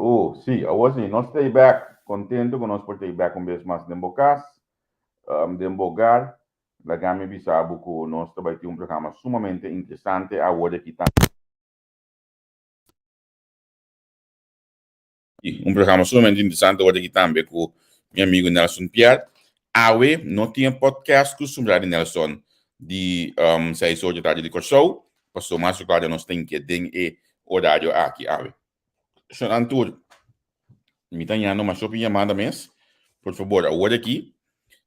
Oh, sí, awor sí, nos ta bek, contento cu nos por ta bek un bes mas den bo cas, den bo hogar. Laga mi bisa bo cu nos ta bay tin un programa sumamente interesante awor aki tambe. Un programa sumamente interesante awor aki tambe cu mi amigo Nelson Pierre. Awe no tin e podcast custumbrá di Nelson di seis or di tardi di Kòrsou, pasobra mas recorda nos tin ke den e horario aki awe. Shon tur, mi ta yando masha hopi yamada mes. Por fabor, awor aki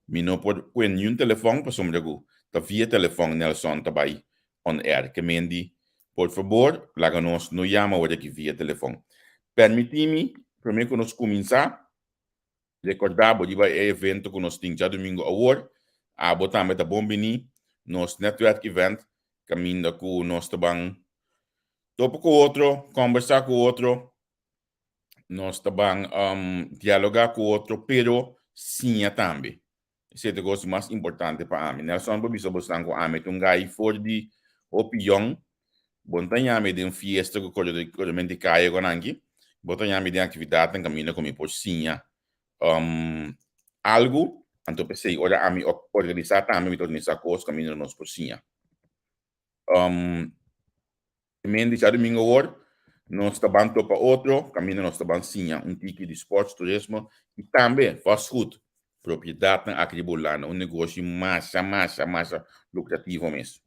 mi no por kue niun telefòn pasobra ku ta via telefòn Nelson ta bai on air. Ke men di, por fabor, laga nos no yama awor aki via telefòn. Permití mi, promé ku nos kuminsá, rekordá bo riba e evento ku nos tin djadumingu awor. Abo tambe ta bon biní nos netwerk event kaminda ku nos ta ban Topa ku otro, kòmbersá ku otro, nos ta ban dialogá ku otro, pero siña tambe. Esei ta e kos mas importante pa ami. Nelson por bisa bosnan ku ami ta un gai for di hopi yòn. Bo no ta yami den fiesta ku koremente kaya ku ananki. Bo ta yami den aktividatnan kaminda ku mi por siña algu. Anto p'esei ora ami organisá tambe mi ta organisá kos kaminda nos por siña. Men di djadumingu awor, nos ta ban topa otro, kaminda nos ta ban siña un tiki di sports, turismo i tambe vastgoed, propiedatnan aki riba Hulanda, un negoshi masha, masha, masha lukrativo mes.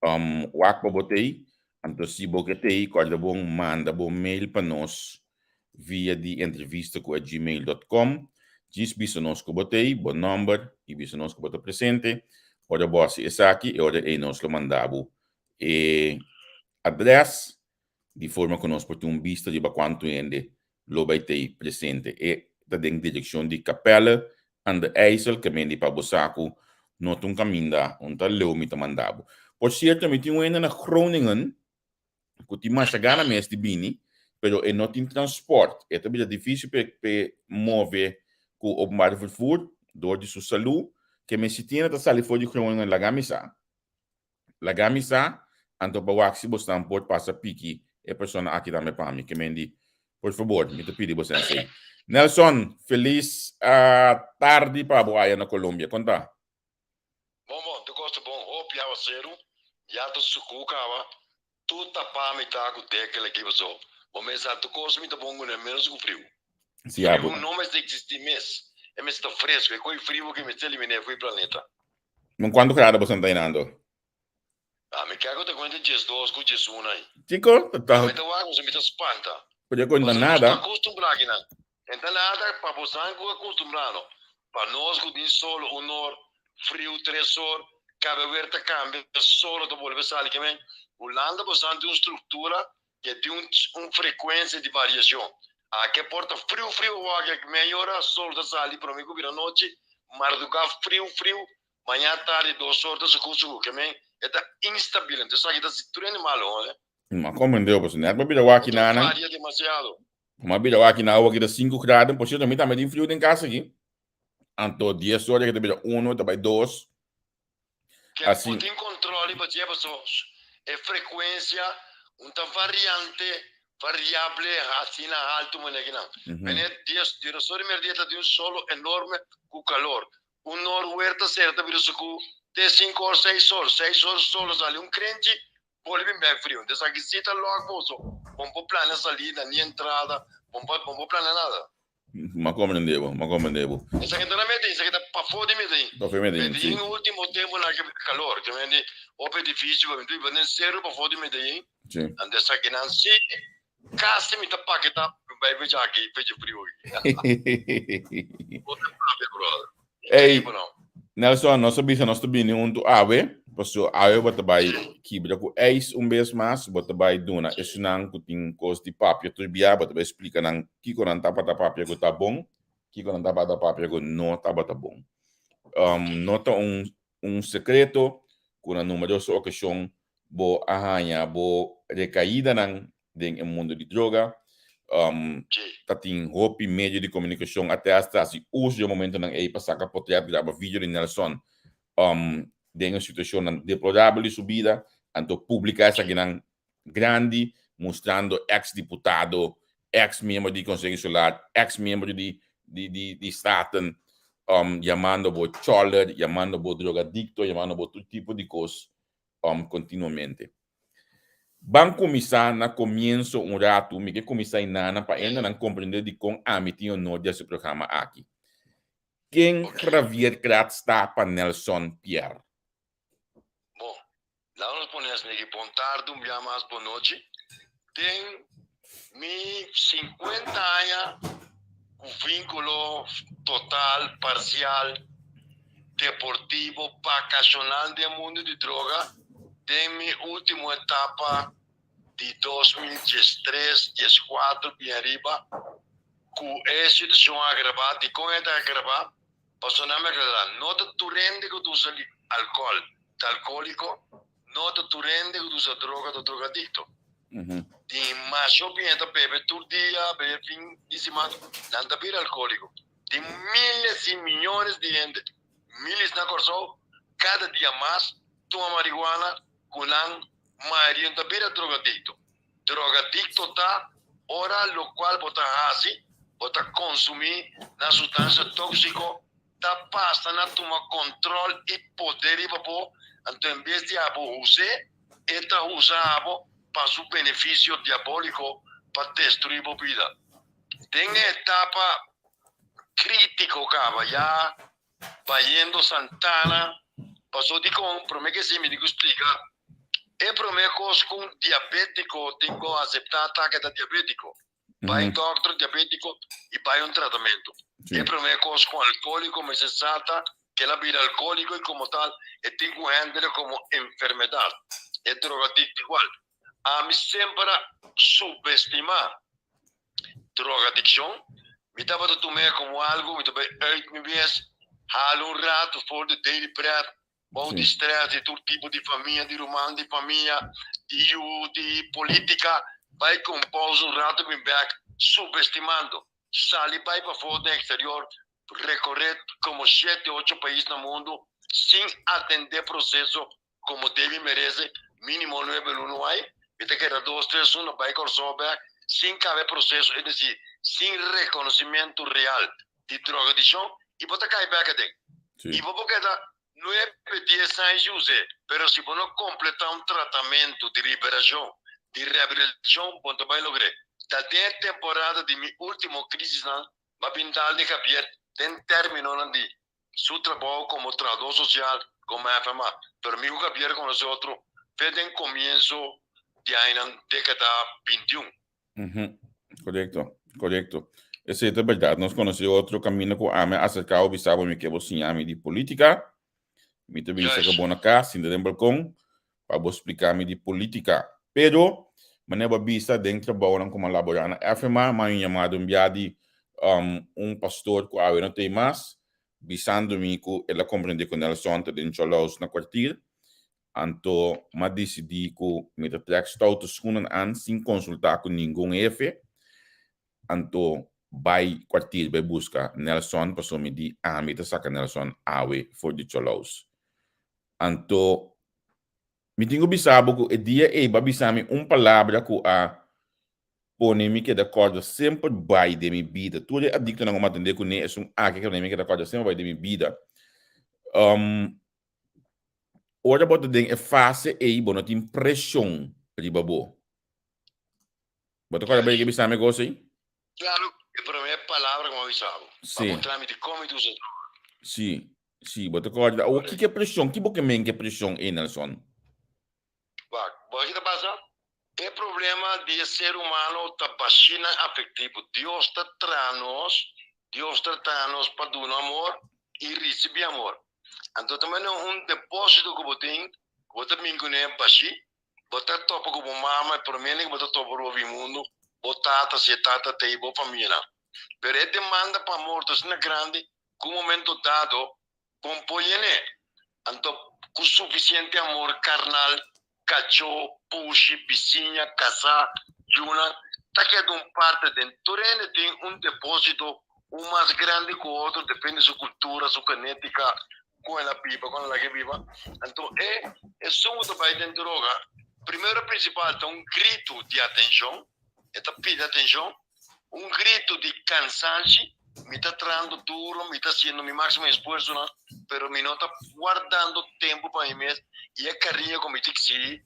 Wak pa bo t'ei, anto si bo ke t'ei, kòrda bon manda bo mail pa nos via di entrevista ku a gmail dot com. Djis bisa nos ku bo t'ei, bo nòmber i bisa nos ku bo ta presente. Ora bo hasi esaki, e ora ei nos lo manda bo e adrès di forma ku nos por tin un bista riba kuantu hende lo bai t'ei presente. E ta den direkshon di Capelle aan de IJssel, ke mendi pa bo sa ku no ta un kaminda un ta leu mi ta manda bo. Por sierto, mi tin un hende na Groningen ku tin masha gana mes di bini, pero e no tin transport. E ta bira difísil p'e p'e move ku openbaar vervoer dor di su salú. Ke mes si tin ta sali for di Groningen laga mi sa. Laga mi sa, anto pa wak si bosnan por pasa piki e persona aki tambe pa mi. Ke men di, por fabor, mi ta pidi boso esei. Nelson, felis tardi pa bo aya na Colombia. Kon ta? Bon bon, tur kos ta bon. Hopi awaseru, ya ta suku kaba. Tur tapá mi ta ku dekel aki paso bo mes sa tur kos mi ta bon kuné menos ku friu. Si abo. Friu no mester eksistí mes, e mester ta fresku. E koi friu aki mester eliminé for e planeta. Mon kuantu grado bo santa inando? Ah, mi kè ku ta kuenta 12 ku 11 ai. Kiko? Ta Mi ta wak pasobra mi ta spanta. Por e koi no ta Pasobra nos nada. ta akustumbrá akinan. En ta nada pa bosan ku akustumbrá no. Pa nos ku tin solo un or, friu tres or, kabe wer ta kambia, solo ta bolbe sali. Ke men, Hulanda bosan tin un struktura ke tin un un frekuensia di variashon. Aki por ta friu friu awor aki mei ora solo ta sali prome ku bira nochi, mardugá friu friu, maña tardi dos or ta suku suku. Ke men, e ta instabil. Enton esaki ta si tur hende malo hoor. Ma komprendé bo, nèt bo bira wak E ta nanan. varia demasiado. Como a bira aki na awa ki ta 5 graden, por cierto mi tambe tin frio den casa aki. Anto 10 ora ki ta bira 1, ta bai 2. Ke Asi. bo tin control riba dje paso e frecuencia un ta variante, variable asina halto manera kinan. Mene 10, 10 ora y merdia ta tin un solo enorme cu calor. Un or weer ta cera ta bira sucu te 5 or, 6 or, 6 or solo sali un crenchi Bolbe bin bek friu. Entonces aki si ta lòk boso. Bo no por plania salida ni entrada. Bo no por, bo no por plania nada. M'a comprende bo, m'a comprende bo. Esaki ta na Medellín, esaki ta pafó di Medellín. Pafó di Medellín, si. Medellín ultimo temponan aki calor, ke men di hopi edificio, mi ta biba den seru pafó di Medellín. Si. Anto esakinan si casi mi ta paketá mi bai fecha aki, fecha friu aki. Bo ta papia, brother. Ey, Nelson, nos a bisa nos ta bini huntu awe, paso awe bo ta bai kibra ku ijs un bes mas, bo ta bai duna esunnan ku tin kos di papia tur bia, bo ta bai splika nan kiko nan tabata papia ku ta bon, kiko nan tabata papia ku no tabata bon. No ta un un sekreto ku na numeroso okashon bo a haña bo rekaidanan den e mundo di droga. Ta tin hopi medio di komunikashon a te hasta hasi uso di e momentonan ei pa saka potret, graba video di Nelson den e situashonnan deplorabel di su bida, anto publiká esakinan grandi. mustrando ex diputado, ex miembro di Consejo Insular, ex miembro di di di di Staten, yamando bo choler, yamando bo drogadicto, yamando bo tur tipo di cos continuamente. Ban kuminsá na komienso un ratu, mi ke kuminsá inana pa hendenan komprendé dikon ami tin honor di hasi e programa aki. Ken Javier Kratz ta pa Nelson Pierre? Bon, laga nos pone esaki bon tardi, un bia mas bon nochi. Den mi 50 aña ku vínkulo total, parsial, deportivo, vakashonal den mundu di droga, den mi último etapa di 2013, 14 bien ariba, ku e situashon a agravá. Dikon e ta agravá? Pasobra nan mi aklará, no ta tur hende ku ta usa alkòl ta alkóliko, no ta tur hende ku ta usa droga ta drogadikto. Tin masha hopi hende ta bebe tur dia, bebe fin di siman, nan ta bira alkóliko. Tin miles i miyones di hende, miles na Kòrsou, kada dia mas tuma marihuana ku nan mayoria no ta bira drogadikto. Drogadicto ta ora locual bo ta haci, bo ta consumi na sustancia toxico ta pasa na tuma control y poder riba bo, anto en bes di abo huse, e ta usa abo pa su beneficio diabolico pa destrui bo bida. Den e etapa critico caba ya bayendo Santana, paso dicon? Prome ke si mi tin cu splica E promé kos ku un diabétiko tin ku aseptá ta ku e ta diabétiko. Bai dòkter diabétiko i bai un tratamentu. E promé kos ku un alkohóliko mester sa ta ku el a bira alkohóliko i komo tal e tin ku hèndel komo enfermedat. E drogadikto igual. Ami semper a subestimá drogadikshon. Mi tabata tum'é komo algu mi ta bai uit mi bes, hala un ratu for di daily bread Bou di stress di tur tipo di famia, di ruman, di famia, di yu, di politica, bai con pausa un rato bin bek, subestimando. Sali bai pafó den exterior, recorre como shete, ocho pais na mundo, sin atende proceso como debe y merece, minimo nuebe luna no hay, mi ta keda dos, tres luna bai Corsou bek, sin caba e proceso, es decir, sin reconocimento real di drogadiccion, y bo ta cay bek aden. Y bo por keda nuebe, dies aña sin us'é, pero si bo no kompletá un tratamentu di liberashon, di rehabilitashon, bo no ta bai logr'é. Ta den e temporada di mi último krísisnan, m'a bin dal di Javier den términonan di su trabou komo trahadó sosial, komo FMA. Pero mi ku Javier konosé otro fe den komienso di añanan dékada 21. Korekto, korekto. Esei ta bèrdat. Nos konosé otro kaminda ku ami a aserká bo bisa bo mi ke bo siña mi di polítika. Mi ta bini saka bo na kas, sinta den balkon, pa bo splika mi di polítika. Pero, manera bo a bisa den trabounan ku mi a laborá na FMA, mi a haña un yamada un bia di un pastor ku awe no ta ei mas, bisando mi ku el a komprendé ku Nelson ta den Choloos na kwartier. Anto m'a disidí ku mi ta trèk stoute skunan an sin konsultá ku ningun hefe. Anto bai kwartier bai buska Nelson pasobra mi di ami ta saka Nelson awe for di Choloos. Anto mi tin ku bisa bo ku e dia ei bo a bisa mi un palabra ku a pone mi keda kòrda semper bai den mi bida. Tur e adiktonan ku mi a atendé kuné esun aki a pone mi keda kòrda semper bai den mi bida. Ora bo ta den e fase ei bo no tin preshon riba bo. Bo ta kòrda bo yega bisa mi e kos ei? Klaro, e promé palabra ku mi a bisa bo. Pa puntra mi dikon mi ta usa droga. Si, si, bo ta kòrda. Awor kiko e preshon? Ki bo ke men ku e preshon ei, Nelson? Wak, bo a kita pasa? E problema di e ser humano ta bashinan afektivo. Dios ta traha nos, Dios ta traha nos pa duna amor i risibí amor. Anto ta manera un depósito ku bo tin, ku bo ta bin kuné bashí, bo ta topa ku bo mama, e promé ku bo ta topa riba bin mundu, bo tata, si e tata t'ei, bo famianan. Pero e demanda pa amor ta asina grandi ku un momento dado Bon por yen'é, anto ku sufisiente amor karnal, kachó, pushi, bisiña, kasá, yunan, ta keda un parte den. Tur hende tin un depósito, un mas grandi ku otro, depende su kultura, su genétika, kon el a biba, kon el a laga biba. Anto e esun ku ta bai den droga, Primero principal ta un gritu di atencion, e ta pidi atencion, un gritu di cansanshi, mi ta trahando duro, mi ta haciendo mi maximo esfuerzonan, pero mi no ta wardando tempo pa mi mes y e cariño cu mi ta exigi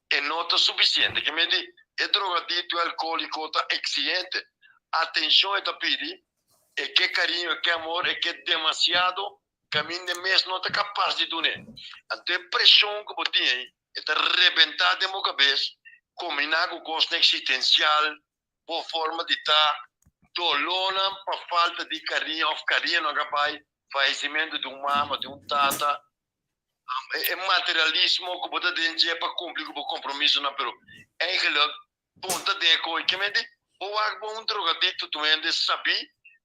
e no ta suficiente. Ke menti e drogadicto y alcoholico ta exigente, atencion e ta pidi, e ke cariño, e ke amor, e ke demasiado Caminda e mes no ta capas di dun'é. Anto e presion cu bo tin ei, e ta rebentá den bo cabes, combiná cu cosnan existencial, bo forma di ta, dolónan pa falta di cariño of cariño no a bai, fallecimento di un mama, di un tata, e materialismo cu bo ta den dje pa cumpli cu bo compromisonan, pero eigenlijk Bon ta den e koe ke mende bo wak bo un drogadicto tu hende sabí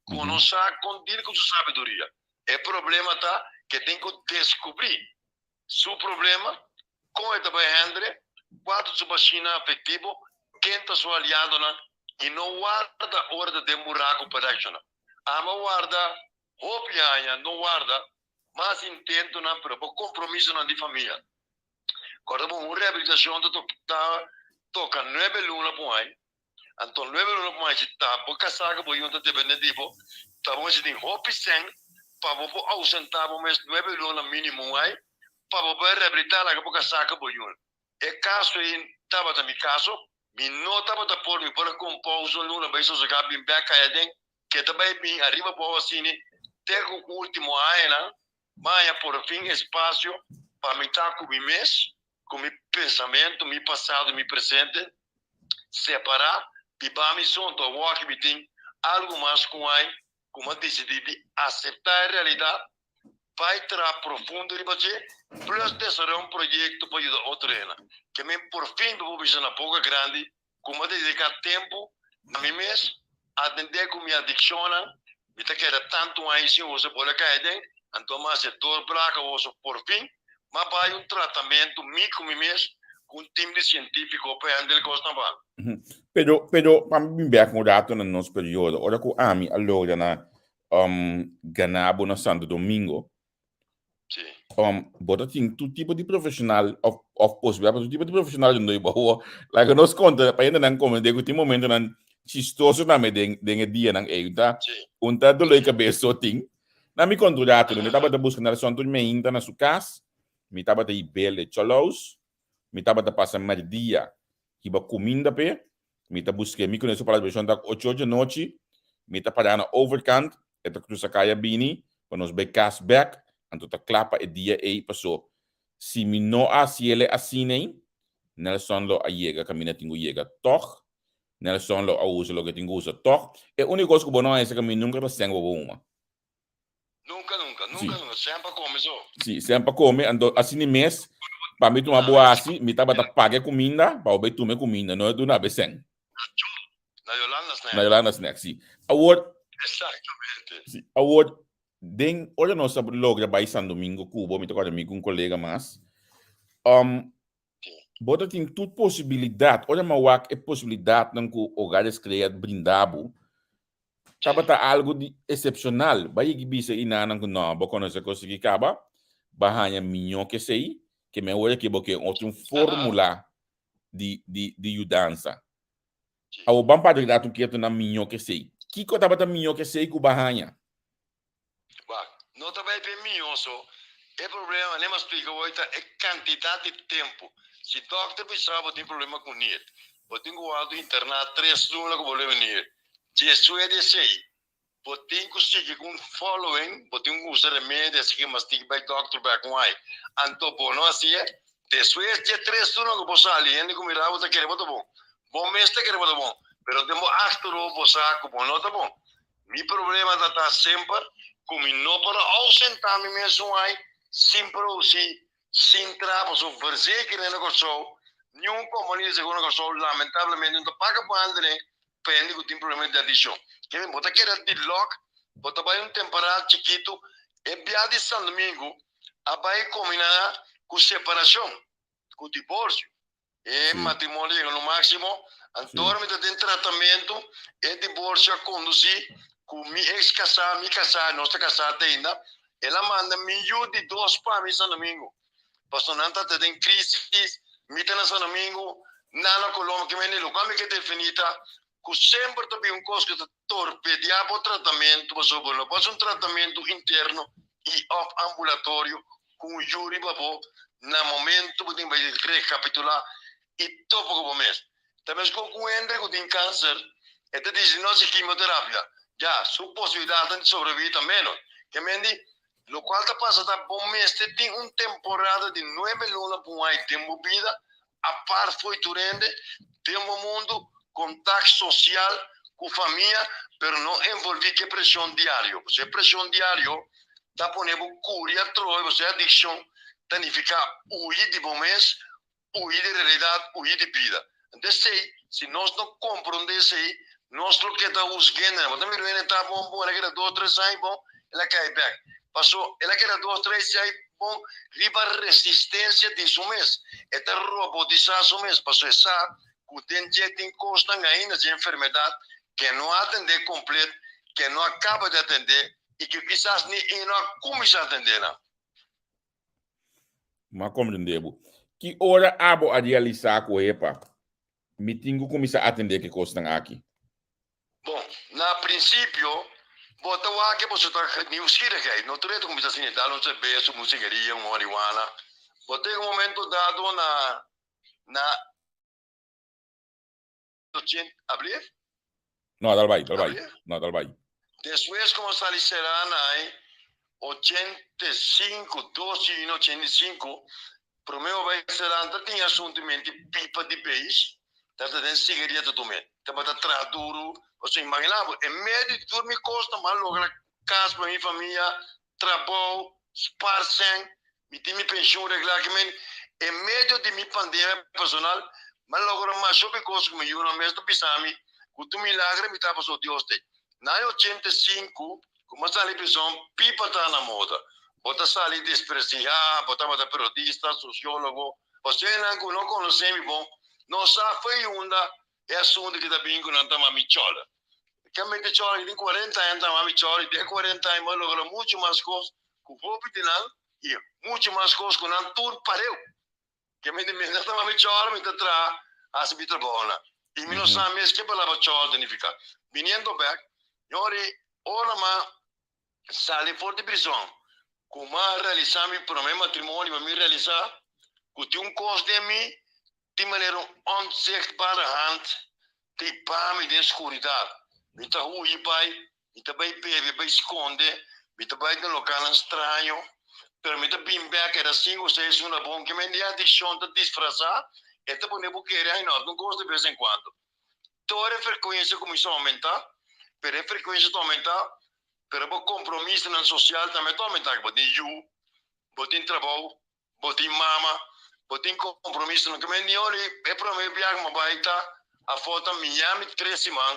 ku no sa kon deal ku su sabiduria. E problema ta ke tin ku deskubrí su problema, kon e ta bai hendre, kua ta su bashina afektivo, ken ta su aliadonan i no warda ora ta den buraku pa reakshoná. Ama warda hopi aña, no warda mas intentonan pero bo kompromisonan di famia. Kòrda bo un rehabilitashon ta ta toka nuebe luna por hai. Anto nuebe luna por hai si ta bo kasá ku bo yu ta depende di bo, ta bo mester tin hopi sèn pa bo por ousentá bo mes nuebe luna mínimo un hai pa bo por rehabilitá laga bo kasá ku bo yu. E kaso ei tabata mi kaso, mi no tabata por, mi por a kompousa un luna bai sosegá bin bèk kai aden, ke ta bai bin ariba abou asina te ku último añanan. M'a haña por fin espasio pa mi ta ku mi mes, ku mi pensamentu, mi pasado i mi presente, separá, biba mi sonto. Awor aki mi tin algu mas ku un aña ku m'a disidí di aseptá e realidat, bai traha profundo riba dje, plus desaroyá un proyekto pa yuda otro hende. Ke mi por fin bo por bisa na boka grandi ku mi a dediká tempu na mi mes, atendé ku mi adikshonnan, mi ta keda tantu aña sin usa bola kai aden, anto mi a hasi doorbraak awoso porfin mi a bai un tratamentu mi ku mi mes ku un tim di sientífiko pa handel kosnan ban. Pero, pero, pa mi bin bèk un rato na nos periodo, ora ku ami a logra na gana bo na Santo Domingo, Sí. Bo ta tin tur tipo di profesional of, of posibilidad pa tur tipo di profesional rondó bo. Awor, laga nos konta pa hendenan komprendé ku tin momentonan chistoso tambe den, den e dianan ei. Un ta, Sí. un ta dolor di kabes so tin. Na mi konta un rato, mi tabata buska Nelson tur meinta na su kas, mi tabata hib'el e chòlous, mi tabata pasa mèrdia hiba kuminda p'e, mi ta busk'é, mi kuné su palabrashon ta ocho or djanochi, mi ta pará na overkant, e ta krusa kaya bini pa nos bai kas bèk, anto ta kla pa e dia ei, paso si mi no a hasiel asina ei, Nelson lo a yega kaminda tin ku yega tòg, Nelson lo a usa loke tin ku usa tòg, e úniko kos ku bo no a hasi ku mi nunka ta sèn ku bo huma. Nunka, nunka, nunka, nunka, semper kome so. Sí, semper kome, anto asina mes, pa mi tuma bo hasi, mi tabata paga e kuminda pa bo bai tuma e kuminda, no duna bo e sèn. Na Yolanda Snack. Na Yolanda Snack, sí. Awor, Exactamente. Sí, awor, den ora nos a logra bai San Domingo ku bo, mi ta kòrda mi ku un kolega mas, bo ta tin tur posibilidat, ora mi a wak e posibilidatnan ku Hogares Crea brinda bo, tabata algu di esepshonal. Bai yegi bisa i nanan ku no, bo konosé kos aki kaba, bo a haña miñó ke esei, ke mi awor aki bo ke otro un fórmula di di di yudansa. Awor ban papia dat un ketu na miñó ke esei. Kiko tabata miñó ke esei ku bo a haña? Wak, no ta bai p'e miñó so. E problema, manera mi a splika hoy, ta e kantidat di tempu. Si dòkter bisa bo tin problema ku nir, bo tin ku wòrdu interná tres luna ku bo nir. Despues di esei, bo tin ku sigui ku un following, bo tin ku usa remedi, así ke mas tin ku bai dòkter bèk un ai. Anto bo no hasié, despues di e tres luna ku bo sali, hende ku mira bo ta kere bo ta bon. Bo mes ta kere bo ta bon, pero den bo achterhoofd bo sa ku bo no ta bon. Mi problema ta ta semper ku mi no por a ausentá mi mes un ai sin produsí, sin traha, pasobra verzekering na Kòrsou, niun kompania di seguro na Kòrsou lamentablemente no ta paga pa hende pa hende ku tin problema di adikshon. Ke men bo ta keda di lòk, bo ta bai un temporada chikitu, e bia di San Domingo a bai kombiná ku separashon, ku diborsio. E matrimonio yega no máximo, anto ora mi ta den tratamentu, e diborsio a kondusí ku mi ex kasá, mi kasá, nos ta kasá te ainda, el a manda mi yu di dos pa mi San Domingo, pasobra nan ta den krísis. Mi ta na San Domingo, nan na Colombia, ke mende lokual mi ke definí ta ku semper ta bin un kos ku ta torpediá bo tratamentu pasobra bo no por hasi un tratamentu interno i òf ambulatorio ku un yu riba bo na momentu bo tin bai rekapitulá i topa ku bo mes. Ta meskos ku un hende ku tin kanser e ta disi no hasi kimoterapia ya su posibilidatnan di sobreviví ta ménos. Ke mende Lokual ta pasa ta bo mester tin un temporada di nuebe luna pa un ai den bo bida, apart fo'i tur hende, den bo mundu, kontakt sosial ku famia, pero no envolví ku e preshon diario. Pasobra e preshon diario ta pone bo kuri atrobe, pasobra e adikshon ta nifiká huyi di bo mes, Huyi di realidat, huyi di bida. Anto esei, si nos no komprondé esei, nos lo keda husgende. Bo ta mira hende ta bon bon, el a keda dos tres aña bon, el a kai bèk. Paso el a keda dos tres aña bon riba resistensia di su mes. E ta robotisá su mes, paso e sa ku den dje tin kosnan ainda, dje enfermedat ke no a atendé komplet, ke no a kaba di atendé i ku kisas ni e no a kuminsá atendé nan. M'a komprendé bo. Ki ora abo a realisá ku, Epa, mi tin ku kuminsá atendé ku e kosnan aki? Bon, na prinsipio, bo ta wak ke boso ta nieuwsgierigheid. No tur e ta kuminsá asina, dal un serbes, un sigaria, un marihuana. Bo ta yega un momento dado na, na. Ablief? No, dal bai, dal bai. No, dal bai. Despues ku nos sali será na e 85, 2 juni 85, promé bo bai será ta tin asuntu menti pipa di beis, ta ta den sigaria ta tum'é. Tabata traha duru, pasobra imaginá bo, en medio di tur mi kosnan mi a logra kas pa mi famia, trabou, spar sèn, mi tin mi penshun reglá ki men en medio di mi pandemia personal mi a logra masha hopi kos ku mi yunan mes ta bisa mi ku tur milagre mi ta pasobra Dios t'ei. Na aña 85 ku mi a sali prison pipa ta na moda, bo ta sali desprestigiá, bo tabata periodista, sosiólogo, pasobra ku no konosé mi bon no sa fo'i unda E asuntu ki ta bin ku nan ta mami chòla. Kamente chòla ki tin 40 aña ta mami chòla i den 40 aña bo a logra muchu mas kos ku hopi di nan i muchu mas kos ku nan tur pareu. Kamente mientras ta mami chòla mi ta traha hasi mi trabounan i mi no sa mes ke palabra chòla ta nifiká. Biniendo bèk, ñori ora m'a sali for di prizòn ku m'a realisá mi promé matrimonio pa mi realisá ku tin un kos den mi Tin manera un onzichtbare hand ta hiba mi den skuridat. Mi ta huyi bai, mi ta bai bebe, bai skonde, mi ta bai den lokalnan straño, pero mi ta bin bek era sinku o seis luna bon. Ke men di adikshon ta disfrasá, e ta pone bo kere ai no, un kos de bes en kuando. Tur e frekuensia kuminsá oumentá, pero e frekuensia ta oumentá, pero bo kompromisonan sosial tambe ta oumentá, bo tin yu, bo tin trabou, Bo tin mama, bo tin compromiso no ke ni ora e prome biaha ku mi bai ta afo ta Miami tres siman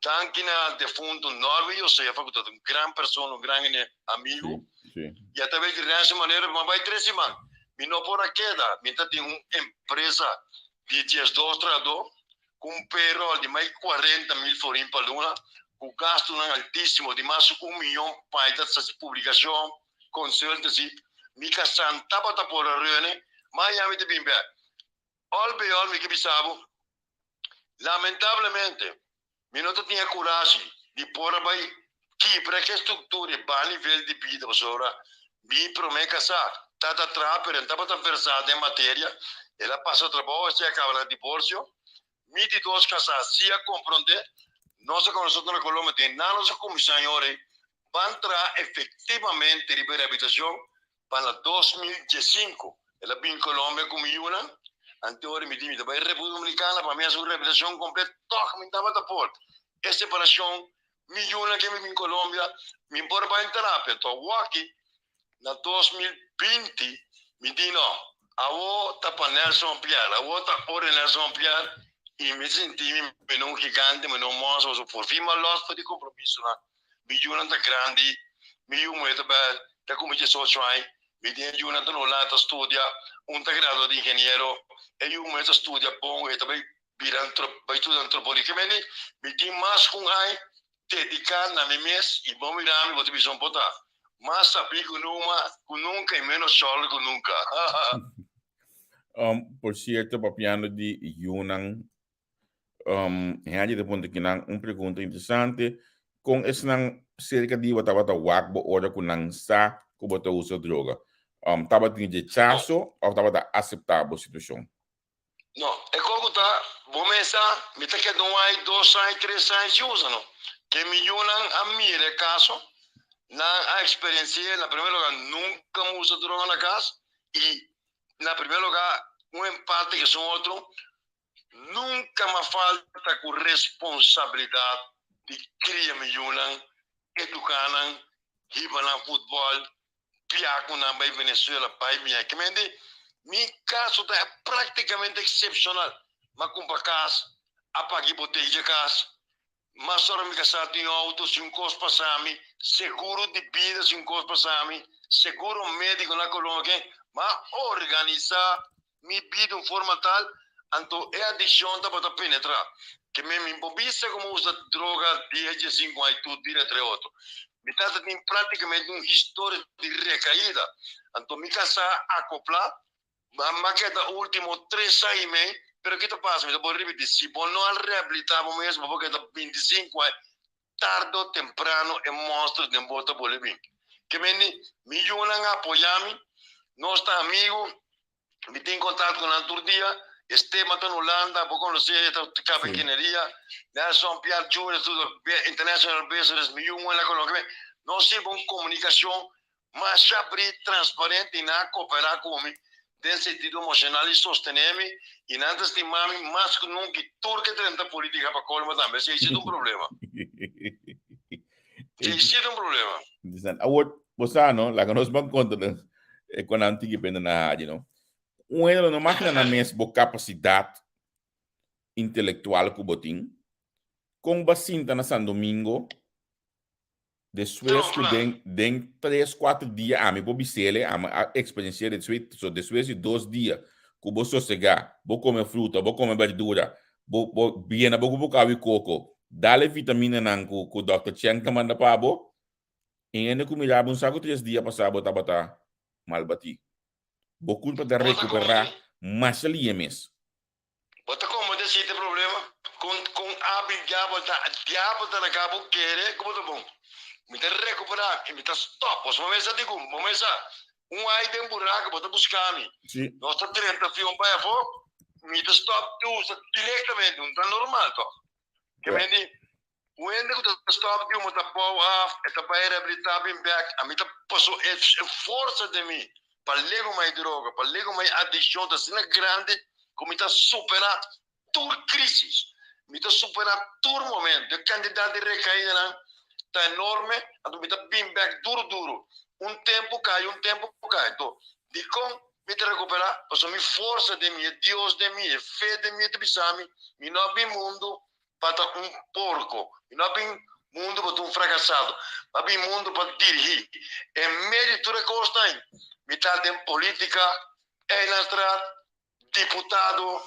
danki na defunto Norby Josefa ku ta un gran persona un gran amigo i a tabes di Renzo Manero mi bai tres siman mi no por a keda mi ta tin un empresa di 12 trahador ku un payroll di mai 40,000 florin pa luna ku gastunan altisimo di mas ku un miyon pa ta hasi publikashon Consultancy, mi kasan tabata por a reuni, maña mi ta bin bek. Al bij al mi ke bisa bo, lamentablemente mi no ta tin e kurashi di por a bai kibra ke struktura e baha nivel di bida pasobra mi prome kasá tata traha pero e no tabata versá den materia, el a pasa trabou esei a kaba na divorsio. Mi di dos kasá si a komprondé, nos a konosé otro na Colombia den nan nos a kuminsá ñor ei ban traha efectivamente riba e rehabilitacion pa na 2015 el a bin Colombia cu mi yunan, ante ora mi di mi ta bay Republica Dominicana pa mi haci un rehabilitacion completo toch mi tabata por e separacion mi yunan ke mi bin Colombia mi por bay terapia enton awoki na 2020 mi di no awo ta pa Nelson Pierre awo ta ora Nelson Pierre y mi sinti mi meno un gigante meno un monstruo pasobra por fin mi a los for di compromisonan. Mi yunan ta grandi, mi yu muhé ta bai ta kumpli 18 aña, mi tin e yunan ta na Hulanda ta studia, un ta gradua di ingeniero, e yu muhé ta studia bon, e ta bai bira bai studia antropologia. Mende, mi tin mas ku un aña dediká na mi mes i bo mira mi bo ta bisa un por ta mas sabí ku numa ku nunka i ménos chòrle ku nunka. Por cierto, papiando di yunan, Henry ta punta kinan un pregunta interesante. Con esnan cerca di bo tabata wak bo ora cu nan sa cu bo ta usa droga? Tabatin rechazo of tabata acepta bo situacion? No, e kos ku ta, bo mesa, mi ta keda un ai, dos ai, tres ai sin usa no. Ke mi yunan a mira e kaso, nan a eksperensi'é, na primer lugar nunka mi usa droga na kas i na primer lugar un empate ke esun otro, nunka mi a falta ku responsabilidat di kria mi yunan, eduká nan, hiba nan futbòl, bia ku nan bai Venezuela bai mia ki mende mi kaso ta praktikamente eksepshonal m'a kumpra kas a paga hipotek dje kas mas ora mi kasá tin outo si un kos pasa mi seguro di bida si un kos pasa mi seguro mediko na Colombia ke m'a organisa mi bida un forma tal anto e adikshon tabata penetra ke mi mi por bisa ku mi usa droga dies diesinku aña tur dia entre otro mi tata tin praktikamente un historia di rekaida anto mi kasá akopla mi a keda ultimo tres aña i mei pero ki ta pasa mi ta por ripiti si bo no a rehabilita bo mes bo por keda bintisinku aña tarde o temprano e monster den bo ta bolbe bin. Ke mende, mi yunan a apoyá mi, nos ta amigu, mi tin kontakto ku nan tur dia. Esteban ta na Hulanda, bo konosé, e ta kaba ingenieria. Nelson Piar Junior ta studia International Business, mi yu muhé na Colombia. Nos tin bon komunikashon Masha abrí, transparente i nan a kooperá ku mi den sentido emoshonal i sostené mi i nan ta stimá mi mas ku nunka i tur ke drenta polítika pa kolmo tambe. Esei si ta un problema. Esei si ta un problema. Interesante. Awor, bo sa no, laga nos ban konta nos e kon nan tiki pende na haji no. Un hende lo no magina nan mes bo kapasidat intelektual ku bo tin. Kon bo a sinta na San Domingo Despues ku den den tres kuater dia ami por bisele, ami a eksperensiá despues, so despues di dos dia ku bo sosegá, bo kome fruta, bo kome berdura, bo bo biena bo ku bo kawi koko, dal e vitaminanan ku ku dòkter Chen ta manda pa bo, e hende ku mira bo un sa ku tres dia pasá bo tabata mal batí. Bo kurpa ta rekuperá masha lihe mes. Bo ta como den siete problema? Con con abi diabel ta diabel ta na cabo kere cu bo ta bon. Mi ta recupera y mi ta stop. Bo suma mesa di cu bo mesa un ay den buraco bo ta busca mi. Sí. Nos ta drenta fion bay afo mi ta stop di usa directamente un ta normal toch. Ke Ja. men di Un hende ku ta stòp di huma ta bou af, e ta bai rehabilitá bin bèk. Ami ta paso e forsa den mi pa lego mai droga, pa lego mai adikshon ta asina grandi ku mi ta superá tur krísis, mi ta superá tur momento. E kantidat di rekaidanan ta enorme, anto mi ta bin bèk duru duru. Un tempu kai, un tempu kai. Anto, dikon mi ta rekuperá? Pasobra mi forsa den mi, e Dios den mi, e fe den mi ta bisa mi, mi no a bin mundu pa ta un porco, mi no a bin mundo pa ta un fracasado, mi a bin mundo pa dirigi. En medio di tur e cosnan, mi ta den politica, eilandsraad, diputado,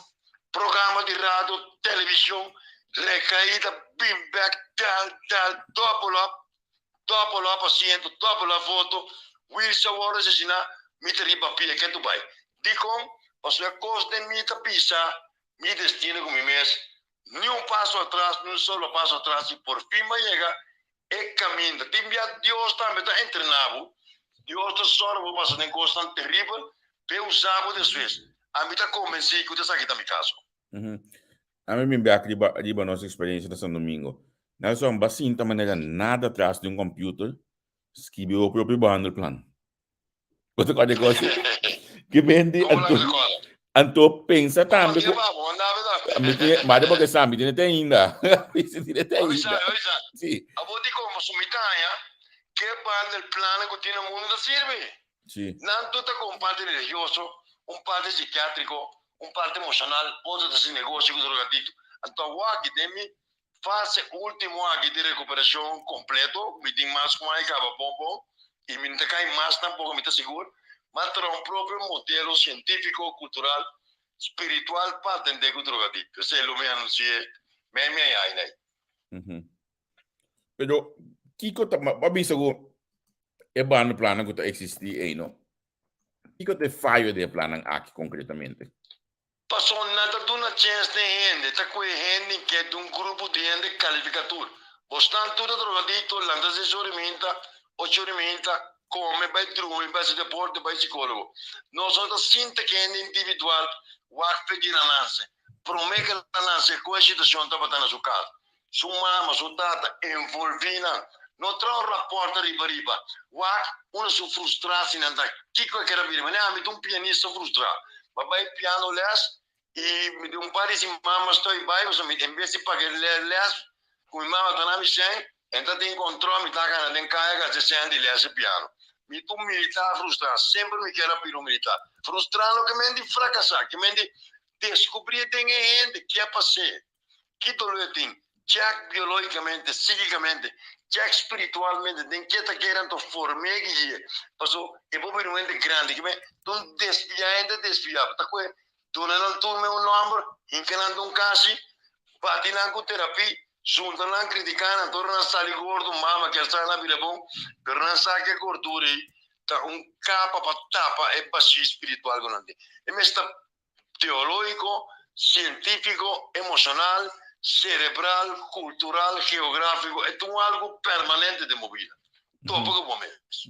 programa di radio, television, recaida, bin bek, dal, dal, dobbel op, dobbel op asiento, dobbel op voto, Wilson a worde asesina, mi ta riba pia, ke tu bai? Dicon? Pasobra e cos den mi ta bisa Mi destino ku mi mes, ni un paso atras, ni un solo paso atras, i por fin bo a yega e kaminda. Tin bia Dios tambe ta entrená bo, Dios ta sòru bo pasa den kosnan teribel p'e usa bo despues. Ami ta konvensí ku esaki ta mi kaso. Ami bin bek riba riba nos eksperensia na San Domingo. Nelson, bo a sinta manera nada tras di un computer, skibi bo propio behandelplan. Bo ta kòrda e kos? Ke bende anto anto pensa tambe ku mi tiene mari porque sa mi tiene te ainda. Mi tiene te ainda. Sí. Abo di como su mitanya ke ban del plan ku tiene mundo ta sirbi. Sí. Nan tur ta ku un parte religioso, un parte psikiatriko, un parte emoshonal, otro ta hasi negoshi ku drogadikto. Anto awaki den mi Fase ultimo aki di recuperacion completo, mi tin mas cu mai caba bon bon y mi no ta cay mas tampoco, mi ta sigur, ma traha un propio modelo cientifico, cultural, spiritual pa atende cu drogadicto. Esey lo mi anunci'e mei mei aña ey. Pero kico ta, bo a bisa cu e banda plannan cu ta existi ey no? Kiko ta e fayo di e plannan aki konkretamente? Pasobra nan ta duna chens den hende, ta ku e hende ke di un grupo di hende kalifiká tur. Bosnan tur ta drogadikto, lanta seis ora i minta, ocho ora i minta, kome, bai drumi, bai hasi deporte, bai sikólogo. Nos no ta sinta ku hende individual wak fe di nan nanse. Promé ku nan nanse kon e situashon tabata na su kas. Su mama, su tata, envolví nan. No traha un rapòrt ariba riba. Wak unda su frustrasinan ta. Kiko e keda bira? Manera ami ta un pianista frustrá. Mi a bai piano lès i mi di un par di siman mas stoi bai pasobra mi en bes di paga e lès ku mi mama ta na mi sèn, e ta tin kòntròl mi ta gana den kaya gasta e sèn di lès di piano. Mi ta un militar frustrá. Semper mi kier a bira un militar. Frustrá no ke men di frakasá, ke men di deskubrí den e hende ke a pas'é. Ki doló e tin? Chèk biológikamente, síkikamente, chèk spiritualmente den ke ta keda anto form'é gui'é. Paso e por bira un hende grandi. Kimen ta un desviá hende desviá. Ta kue duna nan tur men un nòmber, hinka nan den un kasi, bati nan ku terapí, zunta nan, kritiká nan, tur nan sali gordo, mama kier sa nan bira bon, pero nan sa ke gordura ei ta un kapa pa tapa e bashí spiritual ku nan tin. E mester ta teológiko, sientífiko, emoshonal, serebral, kultural, geográfiko, e ta un algu permanente den bo bida. Topa ku bo mes.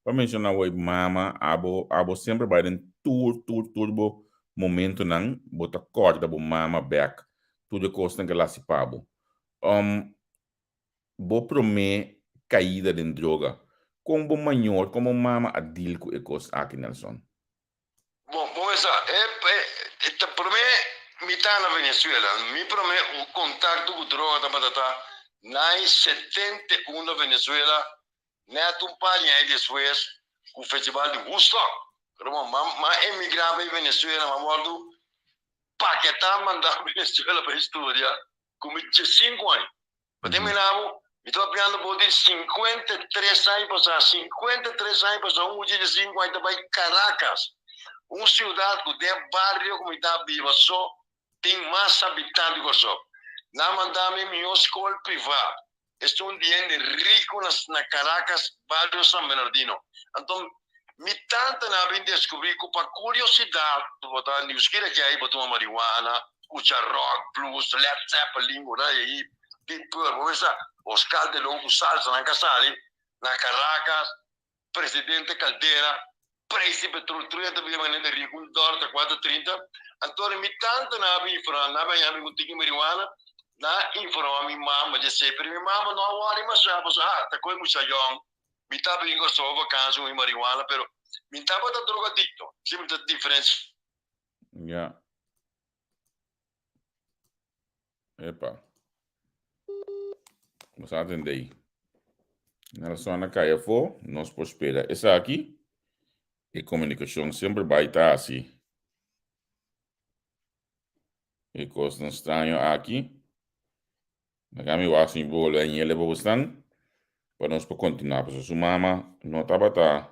Bo a menshoná awor mama, abo abo semper bai den tur tur tur bo momentonan bo ta kòrda bo mama bèk tur e kosnan ku el hasi pa bo. Bo promé kaida den droga, kon bo mayor, kon bo mama a deal ku e kos aki, Nelson? Bon, bo mester sa, e, e, ta promé mi ta na Venezuela, mi promé kontakto ku droga tabata ta na e 71 na Venezuela, nèt un par di aña despues ku festival di Woodstock. Pero bon, m'a, m'a emigrá bai Venezuela, m'a wòrdu paketá mandá Venezuela pa studia ku mi diesinku aña. Bo tin mira bo? Mi ta papiando bo di 53 aña pasá. 53 aña pasá un mucha di sinku aña ta bai Caracas, un siudat ku den bario ku mi ta biba so tin mas habitante ku Kòrsou. Nan manda mi mihó skol privá. Esun di hende riku na Caracas, bario San Bernardino. Anto mi tantanan a bin deskubrí ku pa kuriosidat bo ta niuskira ke ai bo tuma marihuana, skucha rock, blues, Led Zeppelin, bo ta ei Deep Purple, bo mester sa Oscar de Leon ku salsa nan ka sali na Caracas, Presidente Caldera, prijs di petrol 30 bira manera riku, un dòler ta 4.30. Anto mi tantanan a bin informá, nan a bin haña mi ku tiki marihuana, nan a informá mi mama dje pero mi mama no a wòri masha pasobra ah ta koe mucha yòn. Mi ta bin Kòrsou vakansi un marihuana pero mi tabata drogadikto, si mi ta diferensia. Ya. Epa. Nos a atende ei. Nelson a kai afó, nos por spera esaki. E komunikashon semper bai ta hasi e kosnan straño aki. Laga mi wak si mi por bolbe a ñele pa bosnan pa nos por kontinuá pasobra su mama no tabata.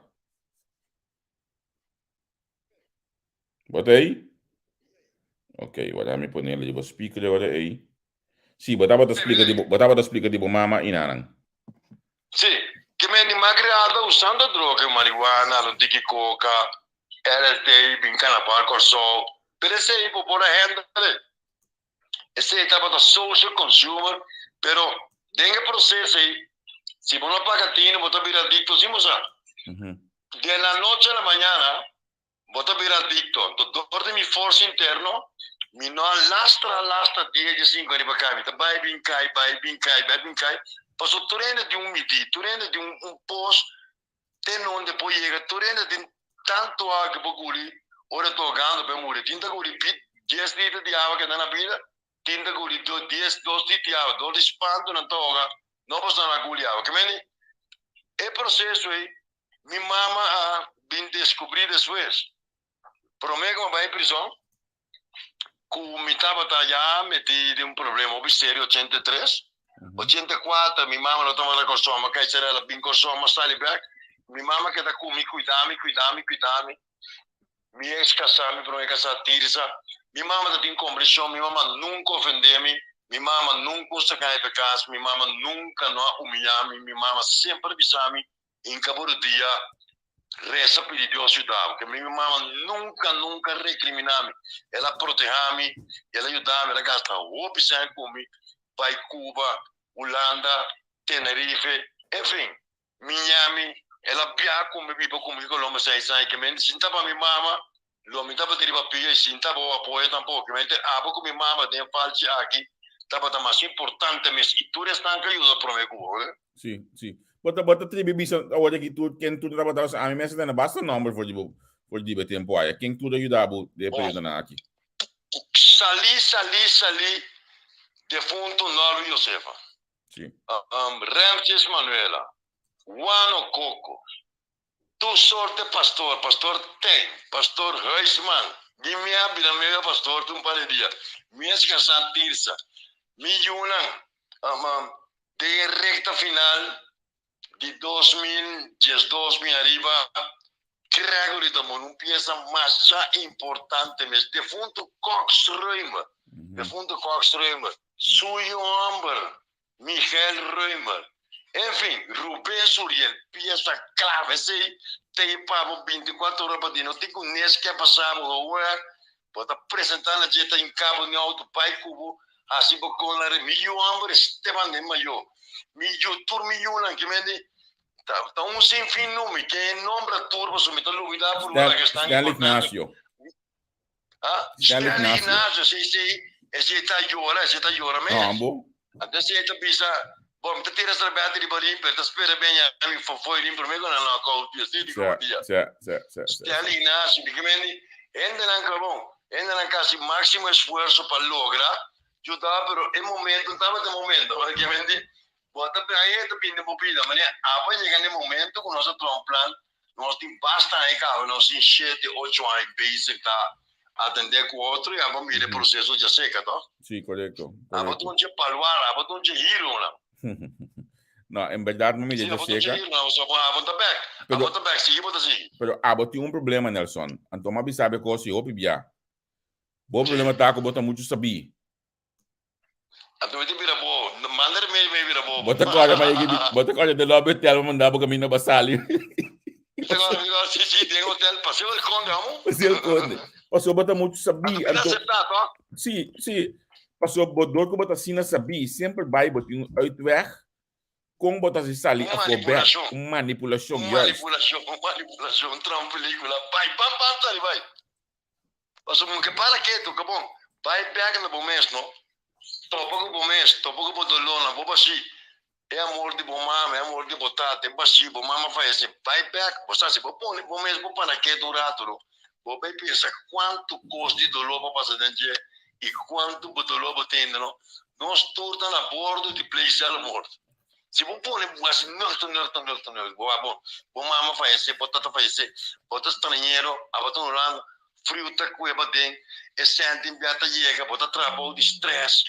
Bo ta ei? Ok, wara mi ponele riba speaker e ora ei. Sí, bo tabata splika di bo, bo tabata splika di bo mama i nanan. Sí, ke men di magriada usando droga, marihuana, lo diki koka, LSD, bin kanaval Kòrsou, pero esei bo por a handle. Esei tabata social consumer, pero den e proceso ei, si bo no paga tino, bo ta bira adicto sin bo sa. De la noche a la mañana, bo ta bira adicto. Anto dor di mi forsa interno, mi no a lastra, lastra dies, diesinco ariba kai. Mi ta bai bin kai, bai bin kai, bai bin kai. Pasobra tur hende tin un midí, tur hende tin un pos Te nonde por yega tur hende tin tantu awa ke por guli ora ta hogando pa e muri. Tin ta guli dies liter di awa ke ta na bida, tin ta guli dies dos liter di awa. Dor di spantu nan ta hoga no pasobra nan a guli awa. Ke mende e proseso ei mi mama a bin deskubri despues. Prome ku mi a bai prizon ku mi tabata ya meti den un problema hopi serio 83, 84 mi mama no tabata Kòrsou, mi a kai sera el a bin Kòrsou mi a sali bèk, mi mama keda ku mi kuida mi, kuida mi, kuida mi, mi ex kasá mi prome kasá Tirsa, mi mama ta tin komprenshon, mi mama nunka ofendé mi, mi mama nunka un saka mi pa e kas, mi mama nunka no a humiyá mi, mi mama semper a bisa mi hinka bo rudia. Resa pidi Dios yuda bo, ke mi mama nunka nunka rekrimina mi, el a proteha mi, el a yuda mi, el a gasta hopi sèn ku mi bai Cuba, Hulanda, Tenerife, enfin, Miami, el a biaha ku mi biba ku mi Colombia seis aña, ke mente sin taba mi mama lo mi tabata riba pia i sin taba bo apoyo tampoco, ke mente abo ku mi mama den falchi aki tabata mas importante mes i tur esnan ke yuda prome ku bo. Sí, sí. Bo ta, bo ta tribi bisa awor aki tur ken tur tabata basa ami mes a tene basta nomber for di bo for di bo tempo aya. Ken tur a yuda bo den e periodonan aki? Sali, sali, sali defunto Norby Josefa. Sí. Ramses Manuela, Wano Coco, Tur sorte pastor, pastor Ten, pastor Huisman, mi mi a bira medio pastor tur un par di dia, mi a casá Tirsa, mi yunan, den e recta final di 2012 mi ariba Gregory ta mori, un pieza masha importante mes, defunto Cox Römer, defunto Cox Römer, su yu homber Miguel Römer, enfin, Ruben Suriel, pieza clave esey ta e pa bo 24 ora pa di no tin cu nes ke a pasa bo hoor, bo ta presenta na dje ta hinca bo den auto bay cu bo haci bo con la re mi yu homber Esteban den mayo mi yu tur mi yunan ke mende ta ta un sin fin no mi ke nombra tur pasobra mi ta lubida por Stan, Stanley Ignacio. Ah, Stanley Ignacio, sí, sí. Ese ta llora, ese ta llora mes. No, bo. Anto ese ta bisa, bo, mi ta tira serpente riba rin, pero ta spera ben ya mi fofoi rin prome ku nan knockout mi, así di como dia. Sí, sí, sí, sí. Stanley Ignacio, di kimendi, hendenan ka bon, hendenan ka hasi máximo esfuerso pa logra yuda, pero e momento no tabata e momento, kimendi, bo ta ahí ta bini bo bida, manera abo a yega na e momento ku nos a traha un plan. Nos tin basta aña caba, nos tin shete, ocho aña bezig ta atende cu otro y abo mira e proceso dja seca, toh? Sí, corecto, Abo corecto. ta un dje paluar, abo ta un dje hironan. No, en berdad mi mira Sí, dja abo ta un dje seca. hironan, so abo, abo ta bek, Pero, abo ta bek, sigui bo ta sigui. pero abo tin un problema, Nelson. Anto mi a bisa bo e cos y hopi bia. Bo Sí. problema ta cu bo ta mucho sabí. Anto mi ta bira bobo. Manda remedio mi bira bobo. Bo ta kòrda ma yegi bo ta kòrda den lobby hotel bo manda bo kaminda bo sali. Mi ta kòrda mi kòrda si si den hotel Paseo El Conde amo. Paseo El Conde. Pasobra bo ta muchu sabí. Anto mi ta aseptá tòg? Si si pasobra bo dor ku bo ta asina sabí semper bai bo tin un uitweg kon bo ta hasi sali Un afó bèk. manipulashon. Un manipulashon Un juist. manipulashon un manipulashon un traha un pelikula bai pam pam sali bai. Pasobra bo ke para ketu, ka bon? Bai bek na bo mes, no? Topa ku bo mes, topa ku bo dolónan, bo bashí. E amor di bo mama, e amor di bo tata, e bashí, bo mama fayesé. Bai bek, bo sa, si bo pone bo mes bo para ketu un ratu, no? Bo bai pensa kuantu kos di doló bo pasa den dje i kuantu bo doló bo tende, no? Nos tur ta na bordo di pleegcel morto. Si bo pone bo hasi nuchter, nuchter, nuchter, nuchter, bo bo, bo mama fayesé, bo tata fayesé, bo ta strañero, abo ta Hulanda, friu ta kue paden, e sèn tin bia ta yega, bo ta traha bou di strès,